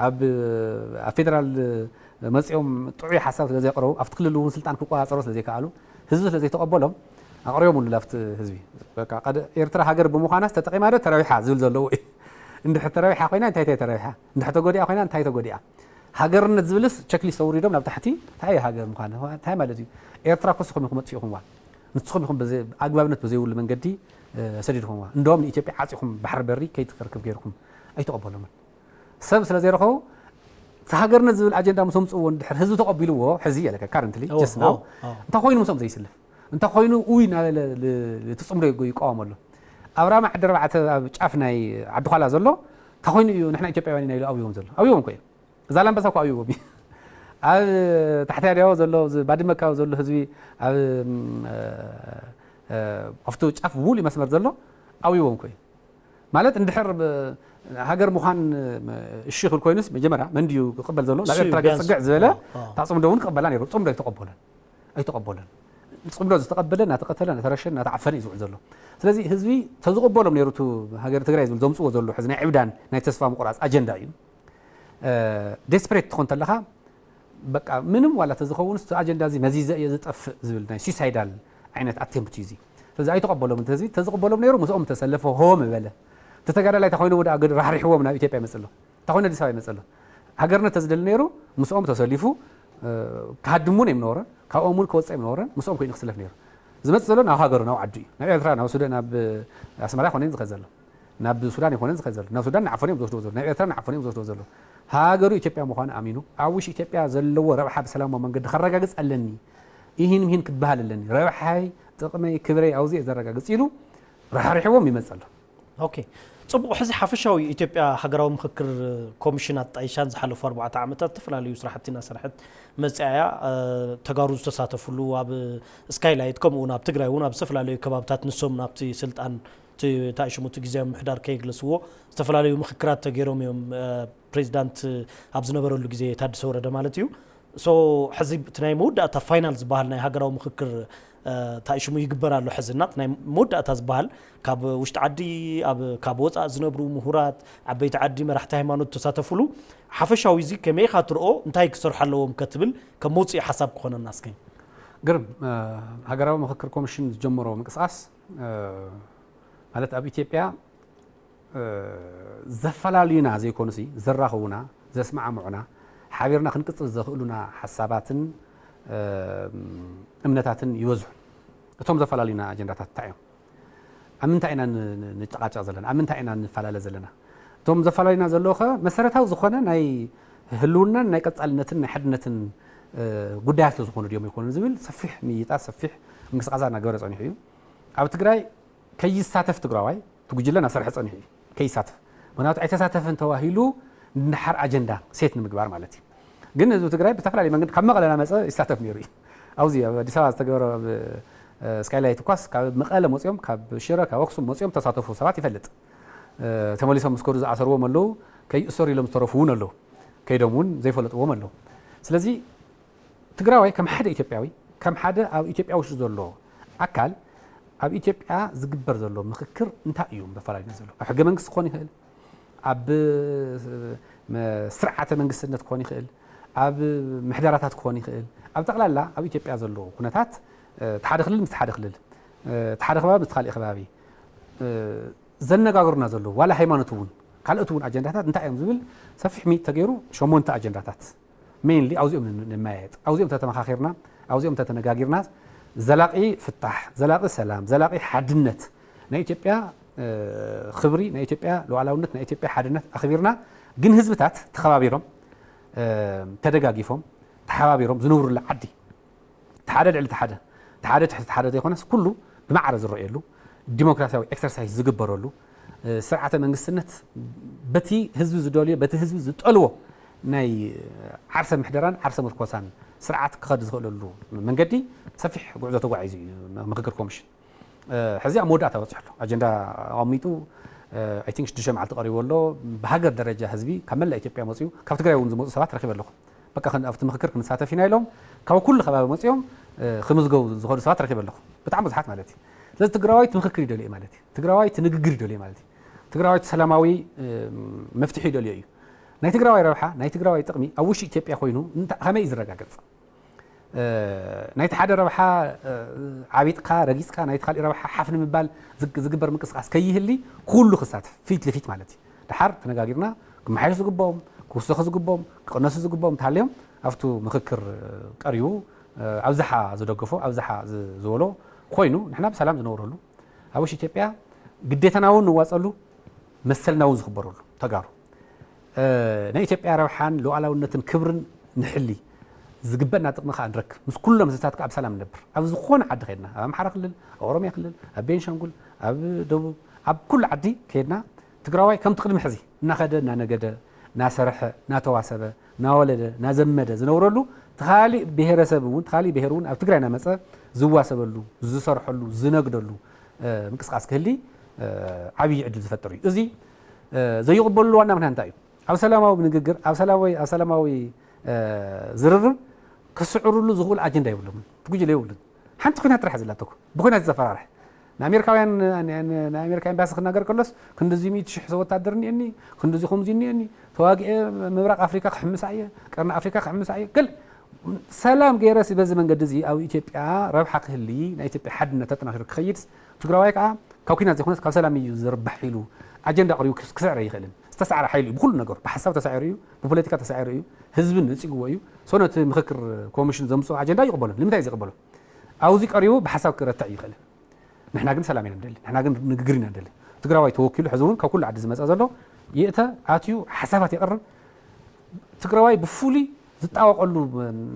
ኣብ ኣብ ፌደራል መፂኦም ጥዑይ ሓሳብ ስለ ዘቕረቡ ኣብቲ ክልል እውን ስልጣን ክቆፃፀሩ ስለ ዘይከኣሉ ህዝቢ ስለ ዘይተቐበሎም ኣቕሪቦምሉ ላፍቲ ህዝቢ በቃ ቀደ ኤርትራ ሃገር ብምዃናስ ተጠቒማ ዶ ተረቢሓ ዝብል ዘለዎ እዩ። እንድሕር ተረቢሓ ኮይና እንታይ እንታይ ተረቢሓ እንድሕር ተጎዲኣ ኮይና እንታይ ተጎዲኣ ሃገርነት ዝብልስ ቸክሊስት ኣውሪዶም ናብ ታሕቲ እንታይ ሃገር ምዃን እንታይ ማለት እዩ? ኤርትራ ኮስኹም ኢኹም መፅኢኹምዋ ንስኹም ኢኹም ኣግባብነት ብዘይብሉ መንገዲ ሰዲድኹምዋ እንደውም ንኢትዮጵያ ዓፂኹም ባሕሪ በሪ ከይትከርክብ ገይርኩም ኣይተቐበሎምን። ሰብ ስለ ዘይረኸቡ እቲ ሃገርነት ዝብል ኣጀንዳ ምስ ኣምፅእዎ እንድሕር ህዝቢ ተቐቢልዎ ሕዚ እየ ለካ ካረንትሊ ጀስት ናው እንታይ ኮይኑ ምስኦም ዘይስልፍ እንተኾይኑ ውይ እናበለ እቲ ፅምዶ ይቃወም ኣሎ። ኣብራማ ዓዲ ኣርባዕተ ኣብ ጫፍ ናይ ዓዲ ኳላ ዘሎ እንተኾይኑ እዩ ንሕና ኢትዮጵያውያን ኢና ኢሉ ኣብዎም ዘሎ። ኣብዎም እኮ እዩ። ዛላምበሳ እኮ ኣብዎም እዩ። ኣብ ታሕቲ ኣድያቦ ዘሎ፣ ባድመ ኣካባቢ ዘሎ ህዝቢ፣ ኣብ ኣብቲ ጫፍ ሙሉእ መስመር ዘሎ ኣብዎም እኮ እዩ። ማለት እንድሕር ሃገር ምዃን እሺ ክብል ኮይኑስ መጀመርያ መን ድዩ ክቕበል ዘሎ? ናብ ኤርትራ ገፅግዕ ዝበለ። እታ ፅምዶ እውን ክቕበላ ነይሩ። ፅምዶ ኣይተቐበለን። ኣይተቐበለን። ፅምዶ ዝተቐበለ እናተቐተለ እናተረሸ እናተዓፈነ እዩ ዝውዕል ዘሎ። ስለዚ ህዝቢ ተዝቕበሎም ነይሩ። እቲ ሃገር ትግራይ ዝብል ዘምፅዎ ዘሎ ሕዚ ናይ ዕብዳን ናይ ተስፋ ምቁራፅ ኣጀንዳ እዩ። ዴስፕሬት ትኾን ተለኻ በቃ ምንም ዋላ ተዝኸውን እቲ ኣጀንዳ እዚ መዚዘ እየ ዝጠፍእ ዝብል ናይ ሱሳይዳል ዓይነት ኣቴምፕት እዩ እዚ። ስለዚ ኣይተቐበሎም እቲ ህዝቢ። ተዝቕበሎም ነይሩ ምስኦም ተሰለፈ ሆ ምበለ። እቲ ተጋዳላይ ተኮይኑ ወደ ኣገድ ራሕሪሕዎም ናብ ኢትዮጵያ ይመፅእ ኣሎ። ተኮይኑ ኣዲስ ኣበባ ይመፅእ ኣሎ። ሃገርነት ተዝደሊ ነይሩ ምስኦም ተሰሊፉ ክሃድም እውን ኣይምነበሮን። ካብኦም እውን ክወፅእ ኣይምነበሮን። ምስኦም ኮይኑ ክስለፍ ነይሩ። ዝመፅእ ዘሎ ናብ ሃገሩ ናብ ዓዱ እዩ። ናብ ኤርትራ ናብ ሱዳን ናብ ኣስመራ ይኮነ ዝኸድ ዘሎ። ናብ ሱዳን ይኮነ ዝኸድ ዘሎ። ናብ ሱዳን ንዓፈኑ እዮም ዝወስድዎ ዘሎ። ናብ ኤርትራ ንዓፈኑ እዮም ዝወስድዎ ዘሎ። ሃገሩ ኢትዮጵያ ምዃኑ ኣሚኑ ኣብ ውሽጢ ኢትዮጵያ ዘለዎ ረብሓ ብሰላማዊ መንገዲ ከረጋግፅ ኣለኒ። ይህን ምሂን ክበሃል ኣለኒ። ረብሓይ ጥቕመይ ክብረይ ኣብዚ እየ ዘረጋግፅ ኢሉ ራሕሪሕዎም ይመፅእ ኣሎ። ኦኬ ፅቡቕ። ሕዚ ሓፈሻዊ ኢትዮጵያ ሃገራዊ ምኽክር ኮሚሽን ኣጣይሻ ንዝሓለፉ ኣርባዕተ ዓመታት ዝተፈላለዩ ስራሕቲ እናሰርሐት መፅኣ እያ። ተጋሩ ዝተሳተፍሉ ኣብ ስካይላይት ከምኡ እውን ኣብ ትግራይ እውን ኣብ ዝተፈላለዩ ከባብታት ንሶም ናብቲ ስልጣን ታይሽሙ እቲ ግዜያዊ ምሕዳር ከየግለስዎ ዝተፈላለዩ ምኽክራት ተገይሮም እዮም። ፕሬዚዳንት ኣብ ዝነበረሉ ግዜ ታደሰ ወረደ ማለት እዩ። ሶ ሕዚ እቲ ናይ መወዳእታ ፋይናል ዝበሃል ናይ ሃገራዊ ምኽክር ታይሽሙ ይግበር ኣሎ። ሕዚ እና ናይ መወዳእታ ዝበሃል ካብ ውሽጢ ዓዲ ካብ ወፃእ ዝነብሩ ምሁራት ዓበይቲ ዓዲ መራሕቲ ሃይማኖት ተሳተፉሉ ሓፈሻዊ እዚ ከመይ ኢኻ ትርኦ እንታይ ክሰርሑ ኣለዎም ከትብል ከም መውፅኢ ሓሳብ ክኾነና እስኪ። ግርም ሃገራዊ ምኽክር ኮሚሽን ዝጀመሮ ምንቅስቃስ ማለት ኣብ ኢትዮጵያ ዘፈላልዩና ዘይኮኑሲ ዘራኽቡና ዘስማዕምዑና ሓቢርና ክንቅፅል ዘኽእሉና ሓሳባትን እምነታትን ይበዝሑ። እቶም ዘፈላልዩና ኣጀንዳታት እንታይ እዮም? ኣብ ምንታይ ኢና ንጨቃጨቅ ዘለና? ኣብ ምንታይ ኢና ንፈላለ ዘለና? እቶም ዘፈላልዩና ዘለዉ ከ መሰረታዊ ዝኾነ ናይ ህልውናን ናይ ቀፃልነትን ናይ ሓድነትን ጉዳያት ስለዝኾኑ ድዮም ይኮኑን ዝብል ሰፊሕ ምይይጣት ሰፊሕ ምንቅስቃሳት እናገበረ ፀኒሑ እዩ። ኣብ ትግራይ ከይሳተፍ ትግራዋይ እቲ ጉጅለ እናሰርሐ ፀኒሑ እዩ። ከይሳተፍ ምክንያቱ ኣይተሳተፈን ተባሂሉ ንደሓር ኣጀንዳ ሴት ንምግባር ማለት እዩ። ግን ህዝቢ ትግራይ ብዝተፈላለየ መንገዲ ካብ መቐለ እናመፀ ይሳተፍ ነይሩ እዩ። ኣብዚ ኣብ ኣዲስ ኣበባ ዝተገበረ ኣብ ስካይላይት እኳስ ካብ መቐለ መፅኦም ካብ ሽረ ካብ ኣክሱም መፅኦም ተሳተፉ ሰባት ይፈልጥ። ተመሊሶም ምስ ከዱ ዝኣሰርዎም ኣለዉ። ከይእሰሩ ኢሎም ዝተረፉ እውን ኣለዉ። ከይዶም እውን ዘይፈለጥዎም ኣለዉ። ስለዚ ትግራዋይ ከም ሓደ ኢትዮጵያዊ ከም ሓደ ኣብ ኢትዮጵያ ውሽጢ ዘሎ ኣካል ኣብ ኢትዮጵያ ዝግበር ዘሎ ምኽክር እንታይ እዩ ዘፈላልዩና ዘሎ? ኣብ ሕገ መንግስቲ ክኾን ይኽእል፣ ኣብ ስርዓተ መንግስትነት ክኾን ይኽእል፣ ኣብ ምሕደራታት ክኾን ይኽእል፣ ኣብ ጠቕላላ ኣብ ኢትዮጵያ ዘሎ ኩነታት እቲ ሓደ ክልል ምስ ሓደ ክልል፣ እቲ ሓደ ከባቢ ምስ ካልእ ከባቢ ዘነጋግሩና ዘለዉ ዋላ ሃይማኖት እውን ካልኦት እውን ኣጀንዳታት እንታይ እዮም ዝብል ሰፊሕ ምይይጥ ተገይሩ ሸሞንተ ኣጀንዳታት ሜይንሊ ኣብዚኦም ንመያየጥ ኣብዚኦም ተተመኻኺርና ኣብዚኦም ተተነጋጊርና ዘላቂ ፍታሕ ዘላቂ ሰላም ዘላቂ ሓድነት ናይ ኢትዮጵያ ክብሪ ናይ ኢትዮጵያ ሉዓላውነት ናይ ኢትዮጵያ ሓድነት ኣኽቢርና ግን ህዝብታት ተኸባቢሮም ተደጋጊፎም ተሓባቢሮም ዝነብሩላ ዓዲ ሓደ ልዕሊ ሓደ ሓደ ትሕቲ ሓደ ዘይኮነስ ኩሉ ብማዕረ ዝረኣየሉ ዲሞክራሲያዊ ኤክሰርሳይዝ ዝግበረሉ ስርዓተ መንግስትነት በቲ ህዝቢ ዝደልዮ በቲ ህዝቢ ዝጠልዎ ናይ ዓርሰ ምሕደራን ዓርሰ ምርኮሳን ስርዓት ክኸድ ዝኽእለሉ መንገዲ ሰፊሕ ጉዕዞ ተጓዒዙ እዩ ምክክር ኮሚሽን። ሕዚ ኣብ መወዳእታ በፂሑ ኣሎ። ኣጀንዳ ኣቐሚጡ ኣይ ቲንክ ሽዱሽተ መዓልቲ ቀሪቡ ኣሎ። ብሃገር ደረጃ ህዝቢ ካብ መላእ ኢትዮጵያ መፅኡ ካብ ትግራይ እውን ዝመፁ ሰባት ረኺበ ኣለኹ። በቃ ኣብቲ ምክክር ክንሳተፍ ኢና ኢሎም ካብ ኩሉ ከባቢ መፅኦም ክምዝገቡ ዝኸዱ ሰባት ረኺበ ኣለኹ። ብጣዕሚ ብዙሓት ማለት እዩ። ስለዚ ትግራዋይ እቲ ምክክር ይደልዮ ማለት እዩ። ትግራዋይ እቲ ንግግር ይደልዮ ማለት እዩ። ትግራዋይ እቲ ሰላማዊ መፍትሒ ይደልዮ እዩ። ናይ ትግራዋይ ረብሓ ናይ ትግራዋይ ጥቕሚ ኣብ ውሽጢ ኢትዮጵያ ኮይኑ ከመይ እዩ ዝረጋገፅ? ናይቲ ሓደ ረብሓ ዓቢጥካ ረጊፅካ ናይቲ ካሊእ ረብሓ ሓፍ ንምባል ዝግበር ምንቅስቃስ ከይህሊ ኩሉ ክሳተፍ ፊት ልፊት ማለት እዩ። ድሓር ተነጋጊርና ክመሓየሹ ዝግብኦም ክውሰኹ ዝግብኦም ክቕነሱ ዝግብኦም እንተሃልዮም ኣብቱ ምክክር ቀሪቡ ኣብዝሓ ዝደገፎ ኣብዝሓ ዝበሎ ኮይኑ ንሕና ብሰላም ዝነብረሉ ኣብ ውሽጢ ኢትዮጵያ ግዴታና እውን ንዋፀሉ መሰልና እውን ዝኽበረሉ ተጋሩ ናይ ኢትዮጵያ ረብሓን ሉዓላውነትን ክብርን ንሕሊ ዝግበእና ጥቕሚ ከዓ ንረክብ፣ ምስ ኩሎም ህዝብታት ከዓ ብሰላም ንነብር። ኣብ ዝኾነ ዓዲ ከድና፣ ኣብ ኣምሓራ ክልል፣ ኣብ ኦሮሚያ ክልል፣ ኣብ ቤንሻንጉል፣ ኣብ ደቡብ፣ ኣብ ኩሉ ዓዲ ከድና ትግራዋይ ከምቲ ቅድሚ ሕዚ እናኸደ እናነገደ እናሰርሐ እናተዋሰበ እናወለደ እናዘመደ ዝነብረሉ፣ ተኻሊእ ብሄረሰብ እውን ተኻሊእ ብሄር እውን ኣብ ትግራይ እናመፀ ዝዋሰበሉ ዝሰርሐሉ ዝነግደሉ ምንቅስቃስ ክህሊ ዓብዪ ዕድል ዝፈጥር እዩ። እዚ ዘይቕበሉ ዋና ምክንያት እንታይ እዩ? ኣብ ሰላማዊ ንግግር ኣብ ሰላማዊ ኣብ ሰላማዊ ዝርርብ ክስዕሩሉ ዝኽእሉ ኣጀንዳ የብሎምን። ትጉጅለ የብሉን። ሓንቲ ኩናት ጥራሕ ዘለቶ ብኩናት ዘፈራርሕ ንኣሜሪካውያን ንኣሜሪካ ኤምባሲ ክናገር ከሎስ ክንዲዚ ሚእቲ ሽሕ ወታደር እኒአኒ፣ ክንዲዚ ከምዚ እኒአኒ፣ ተዋጊኤ ምብራቕ ኣፍሪካ ክሕምሳ እየ፣ ቀርኒ ኣፍሪካ ክሕምሳ እየ። ገል ሰላም ገይረስ በዚ መንገዲ እዚ ኣብ ኢትዮጵያ ረብሓ ክህሊ ናይ ኢትዮጵያ ሓድነት ተጠናኺሩ ክኸይድስ ትግራዋይ ከዓ ካብ ኩናት ዘይኮነስ ካብ ሰላም እዩ ዝርባሕ ኢሉ ኣጀንዳ ኣቕሪቡ ክስዕር ኣይኽእልን። ዝተሳዕረ ሓይሊ እዩ ብኩሉ ነገሩ ብሓሳብ ተሳዒሩ እዩ፣ ብፖለቲካ ተሳዒሩ እዩ፣ ህዝቢ ነፂግዎ እዩ። ሶ ነቲ ምክክር ኮሚሽን ዘምፅኦ ኣጀንዳ ይቕበሎ። ንምንታይ እዩ ዝቕበሎ? ኣብዚ ቀሪቡ ብሓሳብ ክረትዕ ይኽእል። ንሕና ግን ሰላም ኢና ንደሊ፣ ንሕና ግን ንግግር ኢና ንደሊ። ትግራዋይ ተወኪሉ ሕዚ እውን ካብ ኩሉ ዓዲ ዝመፀ ዘሎ ይእተ ኣትዩ ሓሳባት የቕርብ። ትግራዋይ ብፍሉይ ዝጣወቀሉ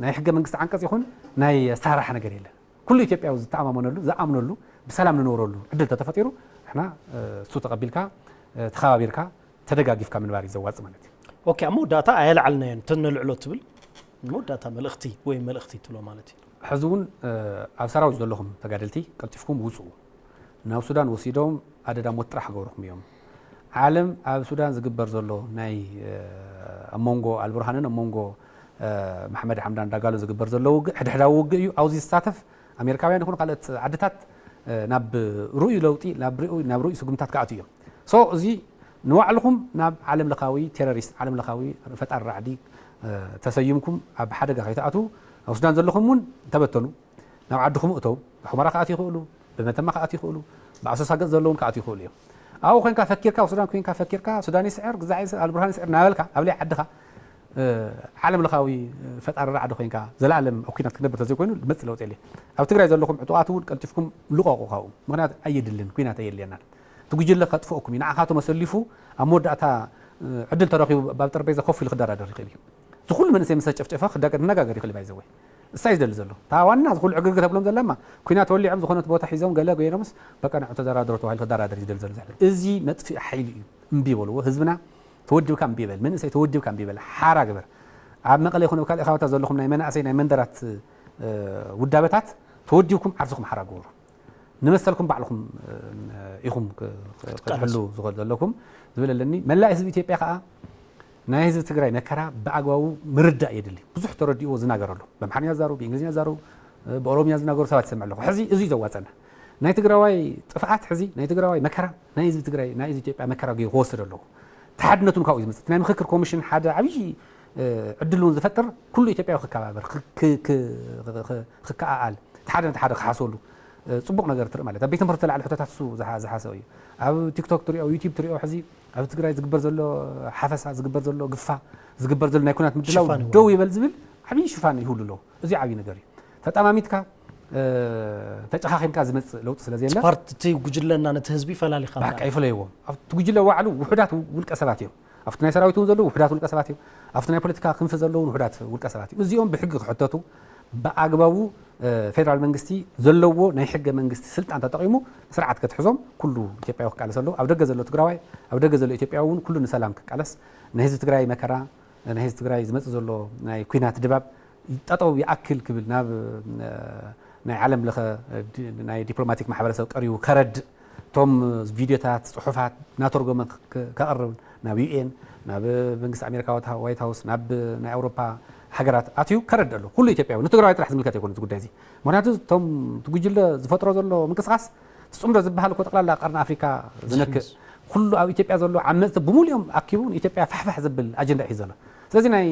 ናይ ሕገ መንግስቲ ዓንቀፅ ይኹን ናይ ኣሰራርሓ ነገር የለን። ኩሉ ኢትዮጵያዊ ዝተኣማመነሉ ዝኣምነሉ ብሰላም ንነብረሉ ዕድል ተተፈጢሩ ንሕና እሱ ተቐቢልካ ተኸባቢርካ ተደጋጊፍካ ምንባር እዩ ዘዋፅ ማለት እዩ። ኦኬ፣ ኣብ መወዳእታ ኣየልዓልናዮን ተነልዕሎ ትብል መወዳእታ መልእኽቲ ወይ መልእኽቲ ትብሎ ማለት እዩ። ሕዚ እውን ኣብ ሰራዊት ዘለኹም ተጋደልቲ ቀልጢፍኩም ውፅኡ፣ ናብ ሱዳን ወሲዶም ኣደዳ ሞት ጥራሕ ክገብርኹም እዮም። ዓለም ኣብ ሱዳን ዝግበር ዘሎ ናይ ኣብ መንጎ ኣልቡርሃንን ኣብ መንጎ መሓመድ ሓምዳን ዳጋሎ ዝግበር ዘሎ ውግእ ሕድሕዳዊ ውግእ እዩ። ኣብዚ ዝሳተፍ ኣሜሪካውያን ይኹኑ ካልኦት ዓድታት ናብ ርእዩ ለውጢ ናብ ርእዩ ስጉምታት ክኣትዉ እዮም። ሶ እዚ ንባዕልኹም ናብ ዓለም ለኻዊ ቴሮሪስት ዓለም ለኻዊ ፈጣሪ ራዕዲ ተሰይምኩም ኣብ ሓደጋ ከይትኣትዉ ኣብ ሱዳን ዘለኹም እውን ተበተኑ። ናብ ዓድኹም እተው። ብሑመራ ክኣትዩ ይኽእሉ፣ ብመተማ ክኣትዩ ይኽእሉ፣ ብኣሶሳ ገፅ ዘለውን ክኣትዩ ይኽእሉ እዮም። ኣብኡ ኮይንካ ፈኪርካ ኣብ ሱዳን ኮይንካ ፈኪርካ ሱዳን ይስዕር ግዛዕ ይስዕር ኣልቡርሃን ይስዕር እናበልካ ኣብ ለይ ዓድኻ ዓለም ለኻዊ ፈጣሪ ራዕዲ ኮይንካ ዘለኣለም ኣብ ኩናት ክትነብር ተዘይኮይኑ ዝመፅእ ለውጢ የለ። ኣብ ትግራይ ዘለኹም ዕጡቓት እውን ቀልጢፍኩም ልቐቑ ካብኡ። ምክንያቱ ኣየድልን፣ ኩናት ኣየድልየናን። እቲ ጉጅለ ከጥፍኦኩም እዩ። ንዓኻቶም ኣሰሊፉ ኣብ መወዳእታ ዕድል ተረኺቡ ኣብ ጠረጴዛ ኮፍ ኢሉ ክደራደር ይኽእል እዩ። እዚ ኩሉ መንእሰይ ምስ ተጨፍጨፈ ክነጋገር ይኽእል ባይዘወይ እሳ እዩ ዝደሊ ዘሎ። እታ ዋና እዚ ኩሉ ዕግርግር ተብሎም ዘለማ ኩናት ወሊዖም ዝኾነት ቦታ ሒዞም ገለ ገይሮምስ በቃ ንዑ ተደራደሩ ተባሂሉ ክደራደር እዩ ዝደሊ ዘሎ። እዚ መጥፍኢ ሓይሊ እዩ። እምቢ በልዎ። ህዝብና ተወዲብካ እምቢ በል። መንእሰይ ተወዲብካ እምቢ በል። ሓራ ግበር። ኣብ መቐለ ይኹን ኣብ ካልእ ከባቢታት ዘለኹም ናይ መናእሰይ ናይ መንደራት ውዳበታት ተወዲብኩም ዓርስኹም ሓራ ግበሩ። ንመሰልኩም ባዕልኹም ኢኹም ክትሕሉ ዘለኩም ዝብል ኣለኒ። መላእ ህዝቢ ኢትዮጵያ ከዓ ናይ ህዝቢ ትግራይ መከራ ብኣግባቡ ምርዳእ የድሊ። ብዙሕ ተረዲእዎ ዝናገር ኣሎ። ብኣምሓርኛ ዝዛረቡ፣ ብእንግሊዝኛ ዝዛረቡ፣ ብኦሮምኛ ዝናገሩ ሰባት ይሰምዕ ኣለኹ። ሕዚ እዚ እዩ ዘዋፀና። ናይ ትግራዋይ ጥፍኣት ሕዚ ናይ ትግራዋይ መከራ ናይ ህዝቢ ትግራይ ናይ ህዝቢ ኢትዮጵያ መከራ ገይሩ ክወስድ ኣለዎ። ተሓድነቱን ካብኡ ዝመፅእ ናይ ምክክር ኮሚሽን ሓደ ዓብዪ ዕድል እውን ዝፈጥር ኩሉ ኢትዮጵያዊ ክከባበር ክከኣኣል ሓደ ነቲ ሓደ ክሓሰሉ ፅቡቕ ነገር ትርኢ ማለት ኣብ ቤት ትምህርቲ ተላዕሊ ሕቶታት እሱ ዝሓሰበ እዩ። ኣብ ቲክቶክ ትሪኦ ዩቲብ ትሪኦ ሕዚ ኣብ ትግራይ ዝግበር ዘሎ ሓፈሳ ዝግበር ዘሎ ግፋ ዝግበር ዘሎ ናይ ኩናት ምድላው ደው ይበል ዝብል ዓብዪ ሽፋን ይህሉ ኣለዎ። እዚ ዓብዪ ነገር እዩ። ተጠማሚትካ ተጨኻኺንካ ዝመፅእ ለውጢ ስለ ዘየለ ፓርቲ እቲ ጉጅለና ነቲ ህዝቢ ፈላሊኻ በቃ ይፍለይዎም። ኣብቲ ጉጅለ ባዕሉ ውሑዳት ውልቀ ሰባት እዮም። ኣብቲ ናይ ሰራዊት እውን ዘለዉ ውሑዳት ውልቀ ሰባት እዮም። ኣብቲ ናይ ፖለቲካ ክንፊ ዘለዉ እውን ውሑዳት ውልቀ ሰባት እዮም። እዚኦም ብሕጊ ክሕተቱ ብኣግባቡ ፌደራል መንግስቲ ዘለዎ ናይ ሕገ መንግስቲ ስልጣን ተጠቒሙ ስርዓት ከትሕዞም ኩሉ ኢትዮጵያዊ ክቃለስ ኣለዎ። ኣብ ደገ ዘሎ ትግራዋይ ኣብ ደገ ዘሎ ኢትዮጵያዊ እውን ኩሉ ንሰላም ክቃለስ ናይ ህዝቢ ትግራይ መከራ ናይ ህዝቢ ትግራይ ዝመፅእ ዘሎ ናይ ኩናት ድባብ ጠጠው ይኣክል ክብል ናብ ናይ ዓለም ለኸ ናይ ዲፕሎማቲክ ማሕበረሰብ ቀሪቡ ከረድእ እቶም ቪድዮታት ፅሑፋት እናተርጎመ ከቕርብ ናብ ዩኤን ናብ መንግስቲ ኣሜሪካ ዋይት ሃውስ ናብ ናይ ኣውሮፓ ሃገራት ኣትዩ ከረድእ ኣሎ። ኩሉ ኢትዮጵያዊ ንትግራዋይ ጥራሕ ዝምልከት ኣይኮነ እዚ ጉዳይ እዚ። ምክንያቱ እቶም እቲ ጉጅለ ዝፈጥሮ ዘሎ ምንቅስቃስ እቲ ፅምዶ ዝበሃል እኮ ጠቅላላ ቀርኒ ኣፍሪካ ዝነክእ ኩሉ ኣብ ኢትዮጵያ ዘሎ ዓመፅቲ ብሙሉኦም ኣኪቡ ንኢትዮጵያ ፋሕፋሕ ዘብል ኣጀንዳ እዩ ዘሎ። ስለዚ ናይ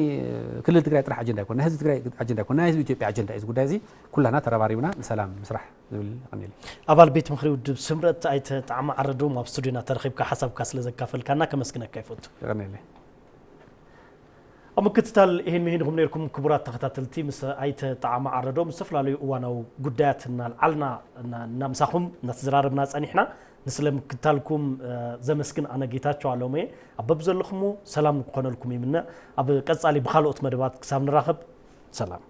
ክልል ትግራይ ጥራሕ ኣጀንዳ ኣይኮነ፣ ናይ ህዝቢ ትግራይ ኣጀንዳ ኣይኮነ፣ ናይ ህዝቢ ኢትዮጵያ ኣጀንዳ እዩ እዚ ጉዳይ እዚ። ኩላና ተረባሪብና ንሰላም ምስራሕ ዝብል ቀኒለ። ኣባል ቤት ምኽሪ ውድብ ስምረት ኣይተ ጣዕመ ዓረዶም ኣብ ስቱዲዮና ተረኺብካ ሓሳብካ ስለ ዘካፈልካና ከመስግነካ ይፈቱ። የቐንየለይ። ኣብ ምክትታል ይህን ምሂንኹም ነርኩም ክቡራት ተኸታተልቲ ምስ ኣይተ ጣዕመ ዓረዶም ዝተፈላለዩ እዋናዊ ጉዳያት እናልዓልና እና- እናምሳኹም እናተዘራረብና ጸኒሕና። ንስለ ምክትታልኩም እ፣ ዘመስግን ኣነ ጌታቸው ኣለሙ እየ። ኣብ በብዘለኹሞ ሰላም ንክኾነልኩም ይምነ። ኣብ ቀጻሊ ብኻልኦት መደባት ክሳብ ንራኸብ ሰላም።